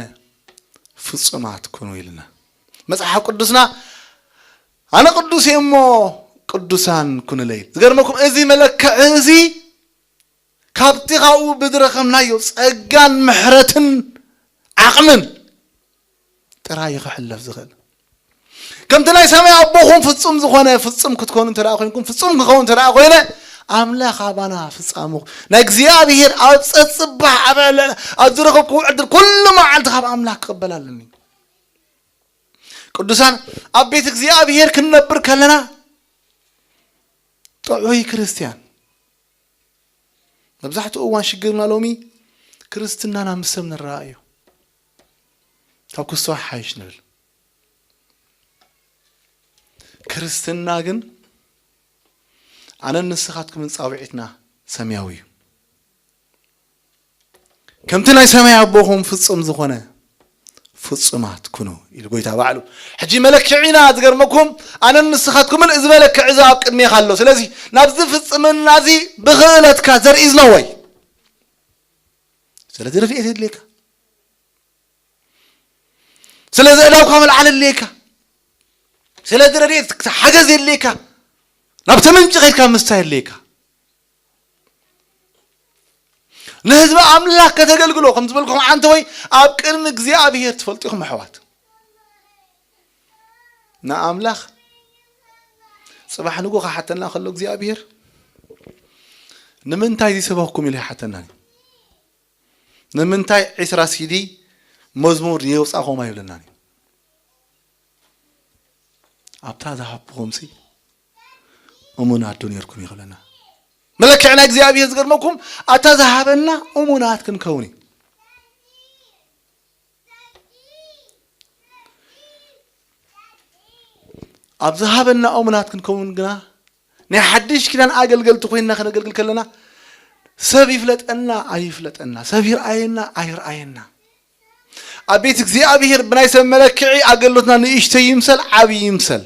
ፍጹማት ኩኑ" ኢልና። መጽሓፍ ቅዱስና፣ "ኣነ ቅዱስ እየ እሞ ቅዱሳን ኩኑለይ" ኢሉ። ዝገርመኩም፣ እዚ መለክዒ እዚ ካብቲ ካብኡ ብዝረኸብናዮ ጸጋን ምሕረትን ዓቕምን ጥራይ እዩ ክሕለፍ ዝኽእል። ከምቲ ናይ ሰማይ ኣቦኹም ፍጹም ዝኾነ ፍጹም ክትኮኑ እንተ ደኣ ኮይንኩም፣ ፍጹም ክኸውን እንተ ደኣ ኮይነ፣ ኣምላኽ ኣባና ፍጻሙ ናይ እግዚኣብሔር ኣብ ጸጽባሕ ኣብ ዕለ-፣ ኣብ ዝረኸብኩዎ ዕድል ኩሉ መዓልቲ ካብ ኣምላኽ ክቕበል ኣለኒ። ቅዱሳን፣ ኣብ ቤት እግዚኣብሔር ክንነብር ከለና ጥዑይ ክርስትያን፣ መብዛሕትኡ እዋን ሽግርና ሎሚ ክርስትናና ምስ ሰብ ንረኣዮ፣ ካብ ክስቶ ሓይሽ ንብል። ክርስትና ግን ኣነን ንስኻትኩምን ጻውዒትና ሰማያዊ እዩ። "ከምቲ ናይ ሰማይ ኣቦኹም ፍጹም ዝኾነ ፍጹማት ኩኑ" ኢሉ ጎይታ ባዕሉ። ሕጂ መለክዒና ዝገርመኩም፣ ኣነን ንስኻትኩምን እዚ መለክዒ እዚ ኣብ ቅድሜኻ ኣሎ። ስለዚ ናብዚ ፍጽምና እዚ ብኽእለትካ ዘርኢ ዝነወይ። ስለዚ ረድኤት የድልየካ። ስለዚ እዳውካ መልዓል የድልየካ። ስለዚ ረድኤት ሓገዝ የድልየካ። ናብቲ ምንጪ ከይድካ ምስታይ የድልየካ። ንህዝቢ ኣምላኽ ከተገልግሎ ከም ዝበልኩም ዓንተ ወይ ኣብ ቅድሚ እግዚኣብሔር ትፈልጡ ኢኹም ኣሕዋት። ንኣምላኽ ጽባሕ ንግሆ ክሓተና ከሎ እግዚኣብሔር ንምንታይ ዝሰበኽኩም ኢሉ ይሓተና እዩ። ንምንታይ ዒስራ ሲዲ መዝሙር የውጻኹም ኣይብለናን እዩ። ኣብታ ዝሃብኩኹምሲ እሙናት ዶ ነርኩም ይኽብለና። መለክዕና እግዚኣብሔር ዝገርመኩም ኣታ ዝሃበና እሙናት ክንከውን እዩ። ኣብ ዝሃበና እሙናት ክንከውን ግና ናይ ሓድሽ ኪዳን ኣገልገልቲ ኮይንና ከነገልግል ከለና ሰብ ይፍለጠና ኣይፍለጠና፣ ሰብ ይርኣየና ኣይርኣየና፣ ኣብ ቤት እግዚኣብሔር ብናይ ሰብ መለክዒ ኣገልግሎትና ንእሽተይ ይምሰል ዓብዪ ይምሰል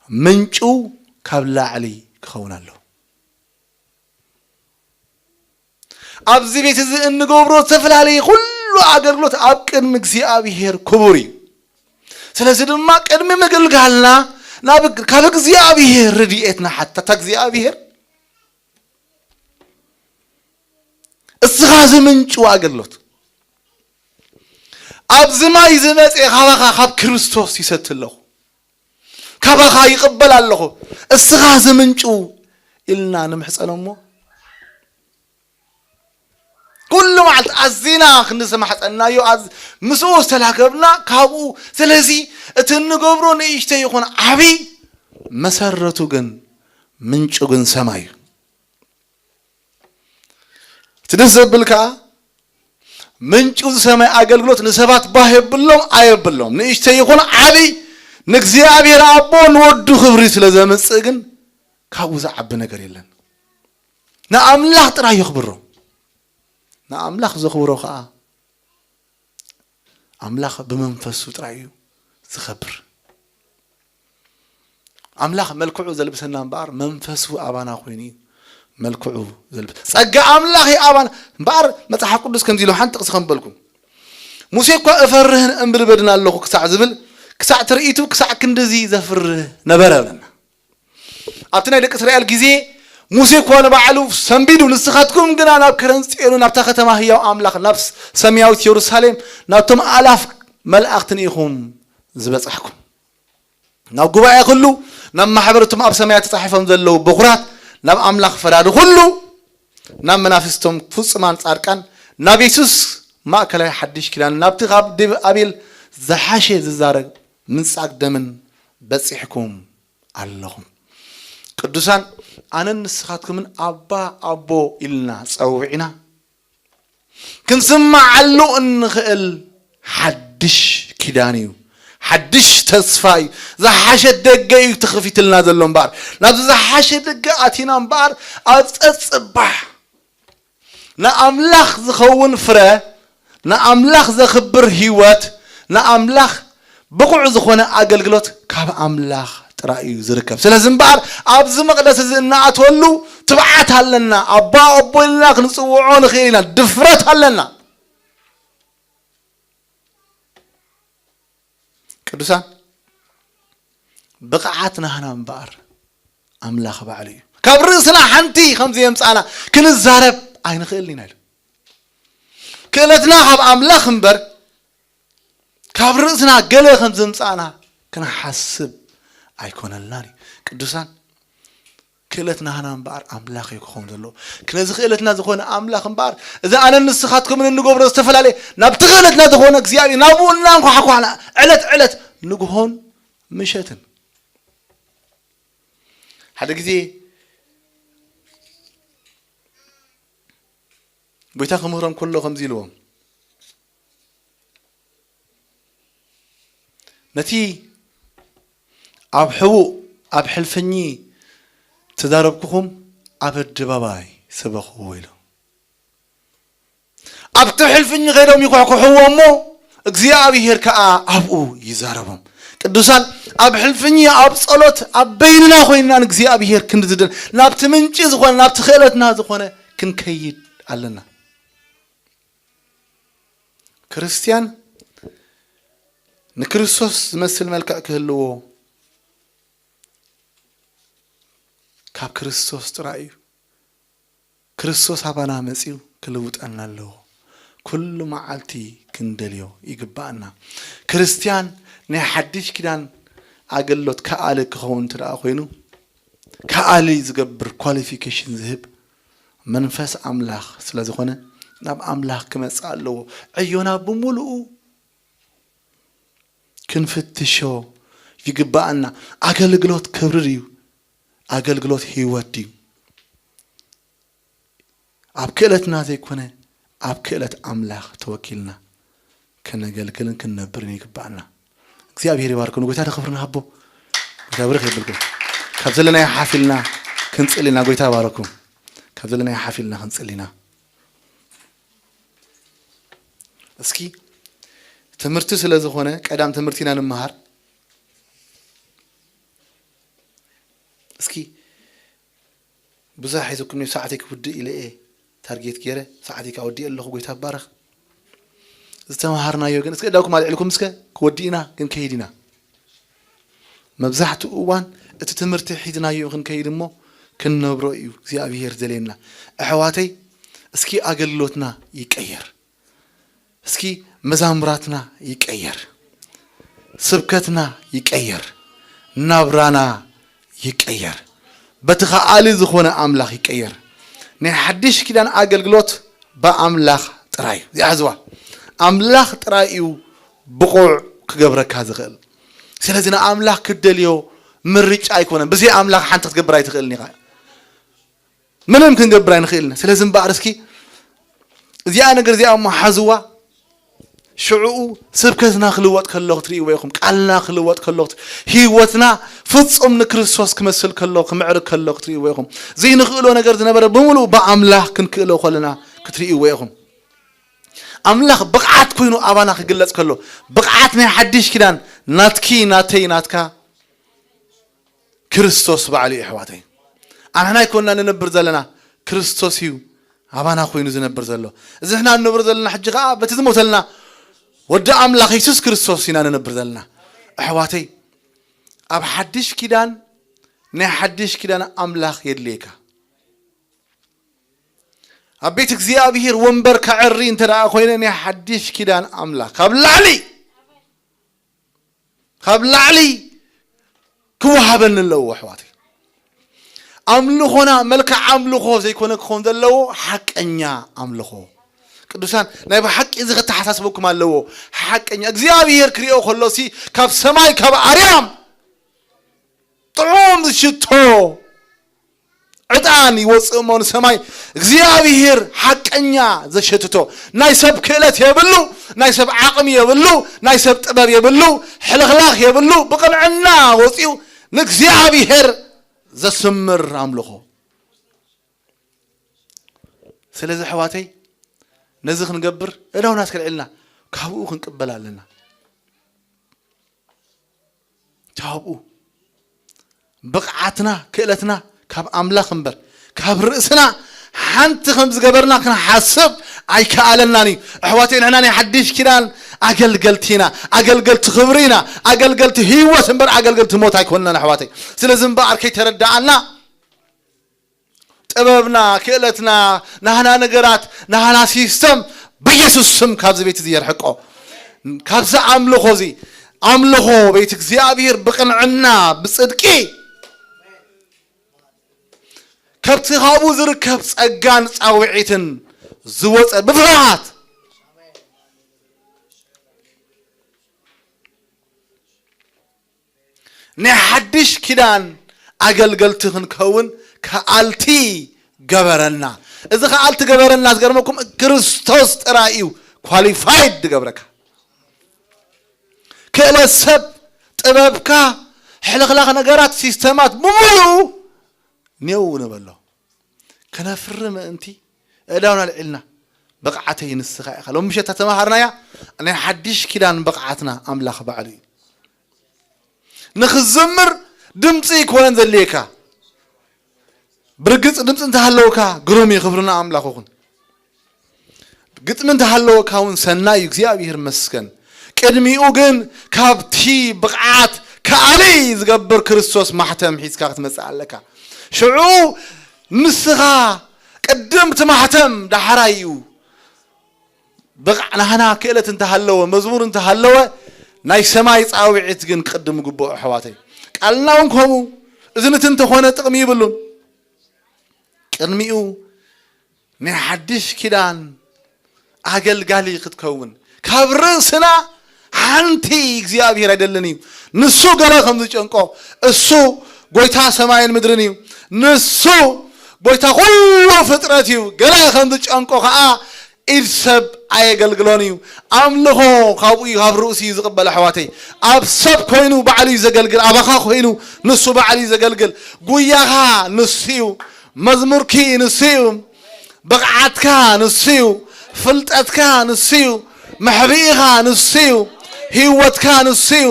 ምንጩ ካብ ላዕሊ ክኸውን ኣሎ። ኣብዚ ቤት እዚ እንገብሮ ዝተፈላለየ ኩሉ ኣገልግሎት ኣብ ቅድሚ እግዚኣብሔር ክቡር እዩ። ስለዚ ድማ ቅድሚ ምግልጋልና ናብ ካብ እግዚኣብሔር ረድኤትና ሓታ እግዚኣብሔር እስኻ ዝምንጭ ኣገልግሎት ኣብዚ ማይ ዝመፀ ካባኻ ካብ ክርስቶስ ይሰቲ ኣለኹ፣ ካባኻ ይቕበል ኣለኹ፣ እስኻ ዝምንጭ ኢልና ንምሕፀኖ እሞ ኩሉ መዓልቲ ኣዚና ክንዝተማሕፀናዮ ምስኡ ዝተላከብና ካብኡ። ስለዚ እቲ እንገብሮ ንእሽተ ይኹን ዓብይ መሰረቱ ግን ምንጩ ግን ሰማይ እዩ። እቲ ደስ ዘብል ከዓ ምንጩ ዝሰማይ ኣገልግሎት ንሰባት ባህ የብሎም ኣየብሎም፣ ንእሽተይ ይኹን ዓብይ ንእግዚኣብሔር ኣቦ ንወዱ ክብሪ ስለ ዘምፅእ ግን ካብኡ ዝዓቢ ነገር የለን። ንኣምላኽ ጥራይ የኽብሮ። ንኣምላኽ ዘኽብሮ ከዓ ኣምላኽ ብመንፈሱ ጥራይ እዩ ዝኸብር። ኣምላኽ መልክዑ ዘልብሰና እምበኣር መንፈሱ ኣባና ኮይኑ እዩ መልክዑ ዘልብስ። ጸጋ ኣምላኽ እዩ ኣባና እምበኣር መጽሓፍ ቅዱስ ከምዚ ኢሉ ሓንቲ ጥቕሲ ከም በልኩም ሙሴ እኳ እፈርህን እምብል በድን ኣለኹ ክሳዕ ዝብል ክሳዕ ትርኢቱ ክሳዕ ክንድዚ ዘፍርህ ነበረ ብለና። ኣብቲ ናይ ደቂ እስራኤል ግዜ ሙሴ እኳ ንባዕሉ ሰንቢዱ ንስኻትኩም ግና ናብ ከረን ጽዮን ናብታ ከተማ ህያው ኣምላኽ ናብ ሰማያዊት የሩሳሌም ናብቶም ኣላፍ መላእኽትን ኢኹም ዝበጻሕኩም። ናብ ጉባኤ ኩሉ ናብ ማሕበረቶም ኣብ ሰማያት ተጻሒፎም ዘለዉ በኹራት ናብ ኣምላኽ ፈራዲ ኩሉ ናብ መናፍስቶም ፍጹማን ጻድቃን ናብ የሱስ ማእከላይ ሓድሽ ኪዳን ናብቲ ካብ ደብ ኣቤል ዝሓሸ ዝዛረግ ምንጻግ ደምን በጺሕኩም ኣለኹም። ቅዱሳን ኣነን ንስኻትኩምን ኣባ ኣቦ ኢልና ጸውዒና ክንስምዓሉ እንኽእል ሓድሽ ኪዳን እዩ። ሓድሽ ተስፋ እዩ። ዝሓሸ ደገ እዩ ተኸፊትልና ዘሎ እምበኣር ናብዚ ዝሓሸ ደገ ኣቲና እምበኣር ኣብ ጸጽባሕ ንኣምላኽ ዝኸውን ፍረ ንኣምላኽ ዘኽብር ህይወት ንኣምላኽ ብቑዕ ዝኾነ ኣገልግሎት ካብ ኣምላኽ ጥራይ እዩ ዝርከብ። ስለዚ እምበኣር ኣብዚ መቕደስ እዚ እንኣትወሉ ትብዓት ኣለና። ኣባ ኣቦ ኢልና ክንጽውዖ ንኽእል ኢና። ድፍረት ኣለና። ቅዱሳን ብቕዓት ናህና እምበኣር ኣምላኽ ባዕሉ እዩ። ካብ ርእስና ሓንቲ ከምዚ የምጻና ክንዛረብ ኣይንኽእልን ኢና ኢሉ። ክእለትና ካብ ኣምላኽ እምበር ካብ ርእስና ገለ ከም ዘምጻና ክንሓስብ ኣይኮነልናን እዩ። ቅዱሳን ክእለት ናህና እምበኣር ኣምላኽ እዩ ክኸውን ዘለዎ። ክነዚ ክእለትና ዝኾነ ኣምላኽ እምበኣር እዚ ኣነን ንስኻትኩምን እንገብሮ ዝተፈላለየ ናብቲ ክእለትና ዝኾነ እግዚኣብሔር ናብኡ እናንኳሕኳሕና ዕለት ዕለት ንግሆን ምሸትን ሓደ ግዜ ጎይታ ክምህሮም ከሎ ከምዚ ኢልዎም ነቲ ኣብ ሕቡእ ኣብ ሕልፍኚ ተዛረብኩኹም ኣብ ኣደባባይ ስበኽዎ ኢሉ ኣብቲ ሕልፍኝ ኸይዶም ይኳሕኩሕዎ እሞ እግዚኣብሔር ከዓ ኣብኡ ይዛረቦም። ቅዱሳን ኣብ ሕልፍኝ ኣብ ጸሎት ኣብ በይንና ኮይንና ንእግዚኣብሔር ክንድዝድን ናብቲ ምንጪ ዝኾነ ናብቲ ክእለትና ዝኾነ ክንከይድ ኣለና። ክርስትያን ንክርስቶስ ዝመስል መልክዕ ክህልዎ ካብ ክርስቶስ ጥራይ እዩ። ክርስቶስ ኣባና መጺኡ ክልውጠና ኣለዎ። ኩሉ መዓልቲ ክንደልዮ ይግባኣና። ክርስትያን ናይ ሓድሽ ኪዳን ኣገልግሎት ከኣሊ ክኸውን እንተ ደኣ ኮይኑ፣ ከኣሊ ዝገብር ኳሊፊኬሽን ዝህብ መንፈስ ኣምላኽ ስለ ዝኾነ፣ ናብ ኣምላኽ ክመጽእ ኣለዎ። ዕዮና ብምሉኡ ክንፍትሾ ይግባኣና። ኣገልግሎት ክብሪ ድዩ? ኣገልግሎት ህይወት ድዩ? ኣብ ክእለትና ዘይኮነ፣ ኣብ ክእለት ኣምላኽ ተወኪልና ከነገልግልን ክንነብርን ይግባኣና። እግዚኣብሔር ይባርኩም። ንጎይታ ንኽብሪ ንሃቦ። ጎይታ ብርኽ የብልኩም። ካብ ዘለናዮ ሓፍ ኢልና ክንጽሊ ኢና። ጎይታ ይባርኩም። ካብ ዘለናዮ ሓፍ ኢልና ክንጽሊ ኢና። እስኪ ትምህርቲ ስለ ዝኾነ ቀዳም ትምህርቲ ኢና ንምሃር። እስኪ ብዙሕ ሒዝኩም ሰዓተይ ክውድእ ኢለ እየ ታርጌት ገይረ፣ ሰዓተይ ከዓ ወዲእ ኣለኹ። ጎይታ ይባረኽ። ዝተምሃርናዮ ግን እስከ እዳውኩም ኣልዕልኩም እስከ ክወድእ ኢና ግን ከይድ ኢና። መብዛሕትኡ እዋን እቲ ትምህርቲ ሒዝናዮ ክንከይድ እሞ ክንነብሮ እዩ እግዚኣብሔር ዘልየና። ኣሕዋተይ፣ እስኪ ኣገልግሎትና ይቀየር። እስኪ መዛሙራትና ይቀየር። ስብከትና ይቀየር። ናብራና ይቀየር። በቲ ከኣሊ ዝኾነ ኣምላኽ ይቀየር። ናይ ሓድሽ ኪዳን ኣገልግሎት ብኣምላኽ ጥራይ እዩ። እዚኣ ሕዝዋ። ኣምላኽ ጥራይ እዩ ብቑዕ ክገብረካ ዝኽእል። ስለዚ ንኣምላኽ ክትደልዮ ምርጫ ኣይኮነን። ብዘይ ኣምላኽ ሓንቲ ክትገብር ኣይትኽእልን ኢኻ። ምንም ክንገብር ኣይንኽእልን። ስለዚ እምበኣር እስኪ እዚኣ ነገር እዚኣ እሞ ሓዝዋ። ሽዕኡ ስብከትና ክልወጥ ከሎ ክትርእይዎ ኢኹም። ቃልና ክልወጥ ከሎ ክት-፣ ህይወትና ፍጹም ንክርስቶስ ክመስል ከሎ፣ ክምዕርግ ከሎ ክትርእይዎ ኢኹም። ዘይንኽእሎ ነገር ዝነበረ ብምሉኡ ብኣምላኽ ክንክእሎ ከለና ክትርእይዎ ኢኹም። ኣምላኽ ብቕዓት ኮይኑ ኣባና ክግለጽ ከሎ፣ ብቕዓት ናይ ሓድሽ ኪዳን ናትኪ፣ ናተይ፣ ናትካ ክርስቶስ ባዕሉ እዩ፣ ኣሕዋተይ። ኣንሕና ኣይኮንና ንነብር ዘለና፣ ክርስቶስ እዩ ኣባና ኮይኑ ዝነብር ዘሎ። እዚ ንሕና ንነብር ዘለና ሕጂ ኸዓ በቲ ዝሞተልና ወዲ ኣምላኽ የሱስ ክርስቶስ ኢና ንነብር ዘለና። ኣሕዋተይ፣ ኣብ ሓድሽ ኪዳን፣ ናይ ሓድሽ ኪዳን ኣምላኽ የድልየካ። ኣብ ቤት እግዚኣብሔር ወንበር ከዕሪ እንተ ደኣ ኮይነ፣ ናይ ሓድሽ ኪዳን ኣምላኽ ካብ ላዕሊ፣ ካብ ላዕሊ ክወሃበኒ ኣለዎ፣ ኣሕዋተይ። ኣምልኾና መልክዕ ኣምልኾ ዘይኮነ ክኸውን ዘለዎ፣ ሓቀኛ ኣምልኾ። ቅዱሳን፣ ናይ ብሓቂ እዚ ከተሓሳስበኩም ኣለዎ። ሓቀኛ እግዚኣብሔር ክሪኦ ከሎሲ፣ ካብ ሰማይ፣ ካብ ኣርያም ጥዑም ሽቶ ዕጣን ይወፅእ እሞ ንሰማይ፣ እግዚኣብሔር ሓቀኛ ዘሸትቶ፣ ናይ ሰብ ክእለት የብሉ፣ ናይ ሰብ ዓቕሚ የብሉ፣ ናይ ሰብ ጥበብ የብሉ፣ ሕልኽላኽ የብሉ፣ ብቕንዕና ወፂኡ ንእግዚኣብሔር ዘስምር ኣምልኾ። ስለዚ ኣሕዋተይ፣ ነዚ ክንገብር እዳውና እስከ ልዕልና ካብኡ ክንቅበል ኣለና። ካብኡ ብቕዓትና፣ ክእለትና ካብ ኣምላኽ እምበር ካብ ርእስና ሓንቲ ከም ዝገበርና ክንሓስብ ኣይከኣለናን እዩ። ኣሕዋተይ፣ ንሕና ናይ ሓድሽ ኪዳን ኣገልገልቲ ኢና። ኣገልገልቲ ክብሪ ኢና። ኣገልገልቲ ህይወት እምበር ኣገልገልቲ ሞት ኣይኮንናን ኣሕዋተይ። ስለዚ እምበኣር ከይተረዳኣና ጥበብና፣ ክእለትና፣ ናህና ነገራት፣ ናህና ሲስተም ብኢየሱስ ስም ካብዚ ቤት እዚ የርሕቆ። ካብዚ ኣምልኾ እዚ፣ ኣምልኾ ቤት እግዚኣብሔር ብቕንዕና፣ ብጽድቂ፣ ካብቲ ካብኡ ዝርከብ ጸጋን ጻውዒትን ዝወጸ ብፍርሃት ናይ ሓድሽ ኪዳን ኣገልገልቲ ክንከውን ከኣልቲ ገበረና። እዚ ከኣልቲ ገበረና ዝገርመኩም ክርስቶስ ጥራይ እዩ ኳሊፋይድ ዝገብረካ። ክእለት ሰብ፣ ጥበብካ፣ ሕልኽላኽ ነገራት፣ ሲስተማት ብምሉኡ ኔው ንበሎ። ክነፍሪ ምእንቲ እዳውና ኣልዒልና፣ ብቕዓተይ ንስኻ ኢኻ። ሎሚ ምሸት ተተማሃርናያ ናይ ሓድሽ ኪዳን ብቕዓትና ኣምላኽ ባዕሉ እዩ። ንኽዝምር ድምፂ ኣይኮነን ዘድልየካ። ብርግፅ ድምፂ እንተሃለወካ ግሩም እዩ፣ ክብርና ኣምላኽ ይኹን። ግጥሚ እንተሃለወካ እውን ሰናይ እዩ፣ እግዚኣብሔር መስገን። ቅድሚኡ ግን ካብቲ ብቕዓት ከኣሊ ዝገብር ክርስቶስ ማሕተም ሒዝካ ክትመፅእ ኣለካ። ሽዑ ንስኻ ቅድም እቲ ማሕተም ዳሕራይ እዩ። ብቕዕ ናህና ክእለት እንተሃለወ፣ መዝሙር እንተሃለወ፣ ናይ ሰማይ ጻውዒት ግን ክቕድም ግብኦ ኣሕዋተይ። ቃልና እውን ከምኡ፣ እዚ ንቲ እንተኾነ ጥቕሚ ይብሉን። ቅድሚኡ ናይ ሓድሽ ኪዳን ኣገልጋሊ ክትከውን፣ ካብ ርእስና ሓንቲ እግዚኣብሔር ኣይደልን እዩ። ንሱ ገለ ከም ዝጨንቆ፣ እሱ ጎይታ ሰማይን ምድርን እዩ። ንሱ ጎይታ ኩሉ ፍጥረት እዩ። ገለ ከም ዝጨንቆ ከዓ ኢድ ሰብ ኣየገልግሎን እዩ። ኣምልኾ ካብኡ እዩ፣ ካብ ርእሱ እዩ ዝቕበል ኣሕዋተይ። ኣብ ሰብ ኮይኑ ባዕሉ እዩ ዘገልግል፣ ኣባኻ ኮይኑ ንሱ ባዕሉ እዩ ዘገልግል። ጉያኻ ንሱ እዩ፣ መዝሙርኪ ንሱ እዩ፣ ብቕዓትካ ንሱ እዩ፣ ፍልጠትካ ንሱ እዩ፣ መሕብኢኻ ንሱ እዩ፣ ህይወትካ ንሱ እዩ፣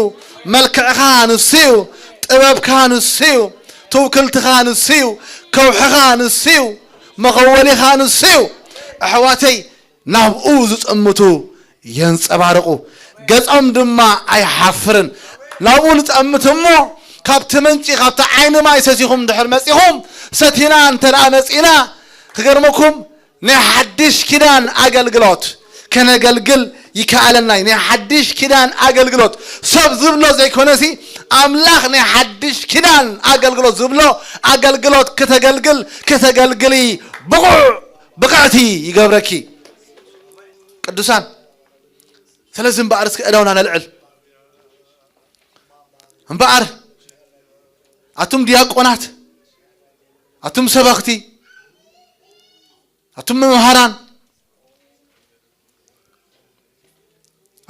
መልክዕኻ ንሱ እዩ፣ ጥበብካ ንሱ እዩ፣ ትውክልትኻ ንሱ እዩ፣ ከውሕኻ ንሱ እዩ፣ መኸወሊኻ ንሱ እዩ። ኣሕዋተይ፣ ናብኡ ዝጠምቱ የንጸባርቑ፣ ገጾም ድማ ኣይሓፍርን። ናብኡ ንጠምት እሞ፣ ካብቲ ምንጪ፣ ካብቲ ዓይኒ ማይ ሰቲኹም ድሕር መጺኹም፣ ሰቲና እንተ ደኣ መጺና፣ ክገርመኩም፣ ናይ ሓድሽ ኪዳን ኣገልግሎት ከነገልግል ይከኣለና እዩ። ናይ ሓድሽ ኪዳን ኣገልግሎት ሰብ ዝብሎ ዘይኮነሲ፣ ኣምላኽ ናይ ሓድሽ ኪዳን ኣገልግሎት ዝብሎ ኣገልግሎት ክተገልግል፣ ክተገልግሊ ብቑዕ ብቕዕቲ ይገብረኪ። ቅዱሳን፣ ስለዚ እምበኣር እስኪ እዳውና ነልዕል። እምበኣር ኣቱም ዲያቆናት፣ ኣቱም ሰበኽቲ፣ ኣቱም መምሃራን፣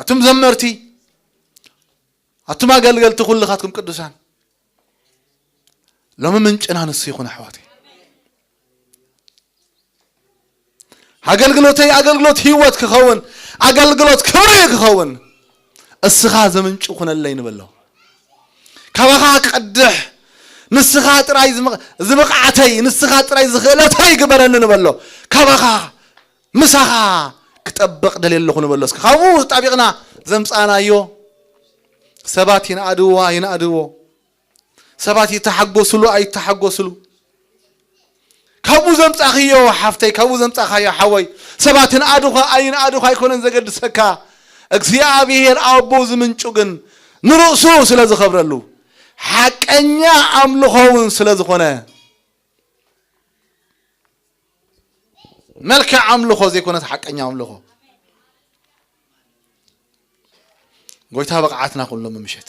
ኣቱም ዘመርቲ፣ ኣቱም ኣገልገልቲ፣ ኩልኻትኩም ቅዱሳን፣ ሎሚ ምንጭና ንሱ ይኹን ኣሕዋተይ። ኣገልግሎተይ ኣገልግሎት ህይወት ክኸውን፣ ኣገልግሎት ክብሪ ክኸውን፣ እስኻ ዘምንጩ ኩነለይ ንበሎ። ካባኻ ክቐድሕ፣ ንስኻ ጥራይ ዝም-፣ ዝብቕዓተይ፣ ንስኻ ጥራይ ዝኽእለተይ ግበረኒ ንበሎ። ካባኻ፣ ምሳኻ ክጠብቕ ደልየ ኣለኹ ንበሎ። እስኪ ካብኡ ጣቢቕና ዘምጻናዮ ሰባት ይንኣድዎ ኣይንኣድዎ፣ ሰባት ይተሓጎስሉ ኣይተሓጎስሉ፣ ካብኡ ዘምጻኽዮ ሓፍተይ፣ ካብኡ ዘምጻኻዮ ሓወይ፣ ሰባት ይንኣዱኻ ኣይንኣዱኻ ኣይኮነን ዘገድሰካ። እግዚኣብሔር ኣቦ ዝምንጩ ግን ንርእሱ ስለ ዝኸብረሉ፣ ሓቀኛ ኣምልኾ እውን ስለ ዝኾነ፣ መልክዕ ኣምልኾ ዘይኮነስ ሓቀኛ ኣምልኾ። ጎይታ ብቕዓትና ኩሎም ምሸት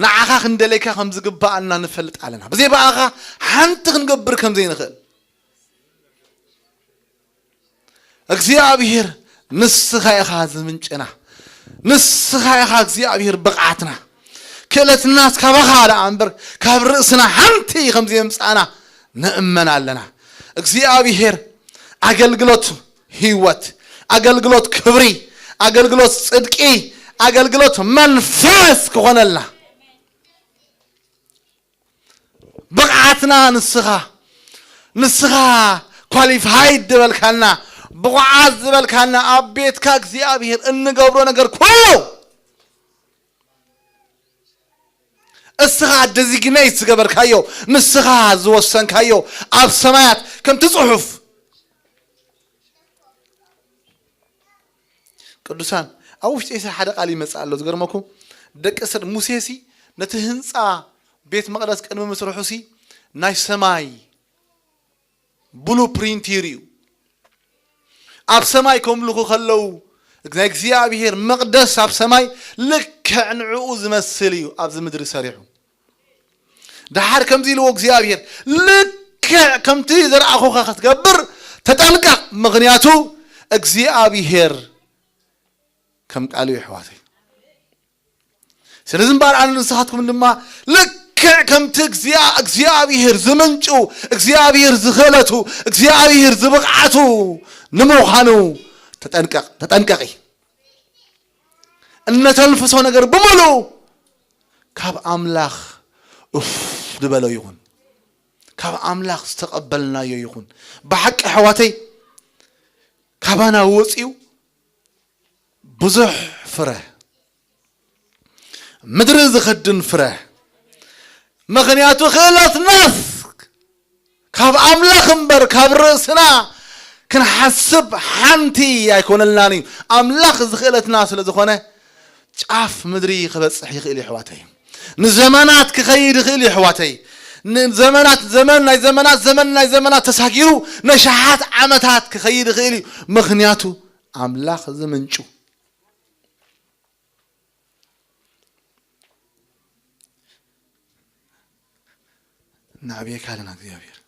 ንዓኻ ክንደለይካ ከም ዝግብኣና ንፈልጥ ኣለና። ብዘይ ብኣኻ ሓንቲ ክንገብር ከም ዘይንኽእል። እግዚኣብሔር ንስኻ ኢኻ ዝምንጭና። ንስኻ ኢኻ እግዚኣብሔር ብቕዓትና። ክእለትናስ ካባኻ ደኣ እምበር ካብ ርእስና ሓንቲ ከም ዘየምጻእና ንእመን ኣለና። እግዚኣብሔር ኣገልግሎት ህይወት፣ ኣገልግሎት ክብሪ፣ ኣገልግሎት ጽድቂ፣ ኣገልግሎት መንፈስ ክኾነልና። ብቕዓትና ንስኻ፣ ንስኻ ኳሊፋይድ ዝበልካና፣ ብቑዓት ዝበልካና፣ ኣብ ቤትካ እግዚኣብሔር እንገብሮ ነገር ኩሉ፣ እስኻ ደዚግኔት ዝገበርካዮ፣ ንስኻ ዝወሰንካዮ፣ ኣብ ሰማያት ከምቲ ጽሑፍ። ቅዱሳን፣ ኣብ ውሽጢ ሲ ሓደ ቃል ይመጽእ ኣሎ። ዝገርመኩም፣ ደቂ እስር-፣ ሙሴሲ ነቲ ህንጻ ቤት መቕደስ ቅድሚ ምስርሑሲ ናይ ሰማይ ብሉ ፕሪንት ይርእዩ። ኣብ ሰማይ ከምልኹ ከለዉ፣ ናይ እግዚኣብሔር መቕደስ ኣብ ሰማይ ልክዕ ንዕኡ ዝመስል እዩ ኣብዚ ምድሪ ሰሪሑ። ደሓር ከምዚ ኢልዎ እግዚኣብሔር፣ ልክዕ ከምቲ ዘርኣኹኻ ክትገብር ተጠንቀቕ፣ ምኽንያቱ እግዚኣብሔር ከም ቃሉ እዩ፣ ኣሕዋተይ። ስለዚ እምበኣር ኣነ ንስኻትኩም ድማ ልክዕ ከምቲ እግዚኣብ-፣ እግዚኣብሔር ዝምንጩ፣ እግዚኣብሔር ዝኽእለቱ፣ እግዚኣብሔር ዝብቕዓቱ ንምዃኑ ተጠንቀቕ፣ ተጠንቀቒ። እነተንፍሶ ነገር ብምሉኡ ካብ ኣምላኽ እፍ ዝበሎ ይኹን፣ ካብ ኣምላኽ ዝተቐበልናዮ ይኹን። ብሓቂ ኣሕዋተይ፣ ካባና ወፂኡ ብዙሕ ፍረ፣ ምድሪ ዝኸድን ፍረ። ምኽንያቱ ክእለትናስ ካብ ኣምላኽ እምበር ካብ ርእስና ክንሓስብ ሓንቲ ኣይኮነልናን እዩ። ኣምላኽ ዝኽእለትና ስለ ዝኾነ ጫፍ ምድሪ ክበጽሕ ይኽእል እዩ ኣሕዋተይ። ንዘመናት ክኸይድ ይኽእል እዩ ኣሕዋተይ። ንዘመናት ዘመን ናይ ዘመናት ዘመን ናይ ዘመናት ተሳጊሩ ነሽሓት ዓመታት ክኸይድ ይኽእል እዩ። ምኽንያቱ ኣምላኽ ዝምንጩ። እናዕብየካ ኣለና እግዚኣብሔር።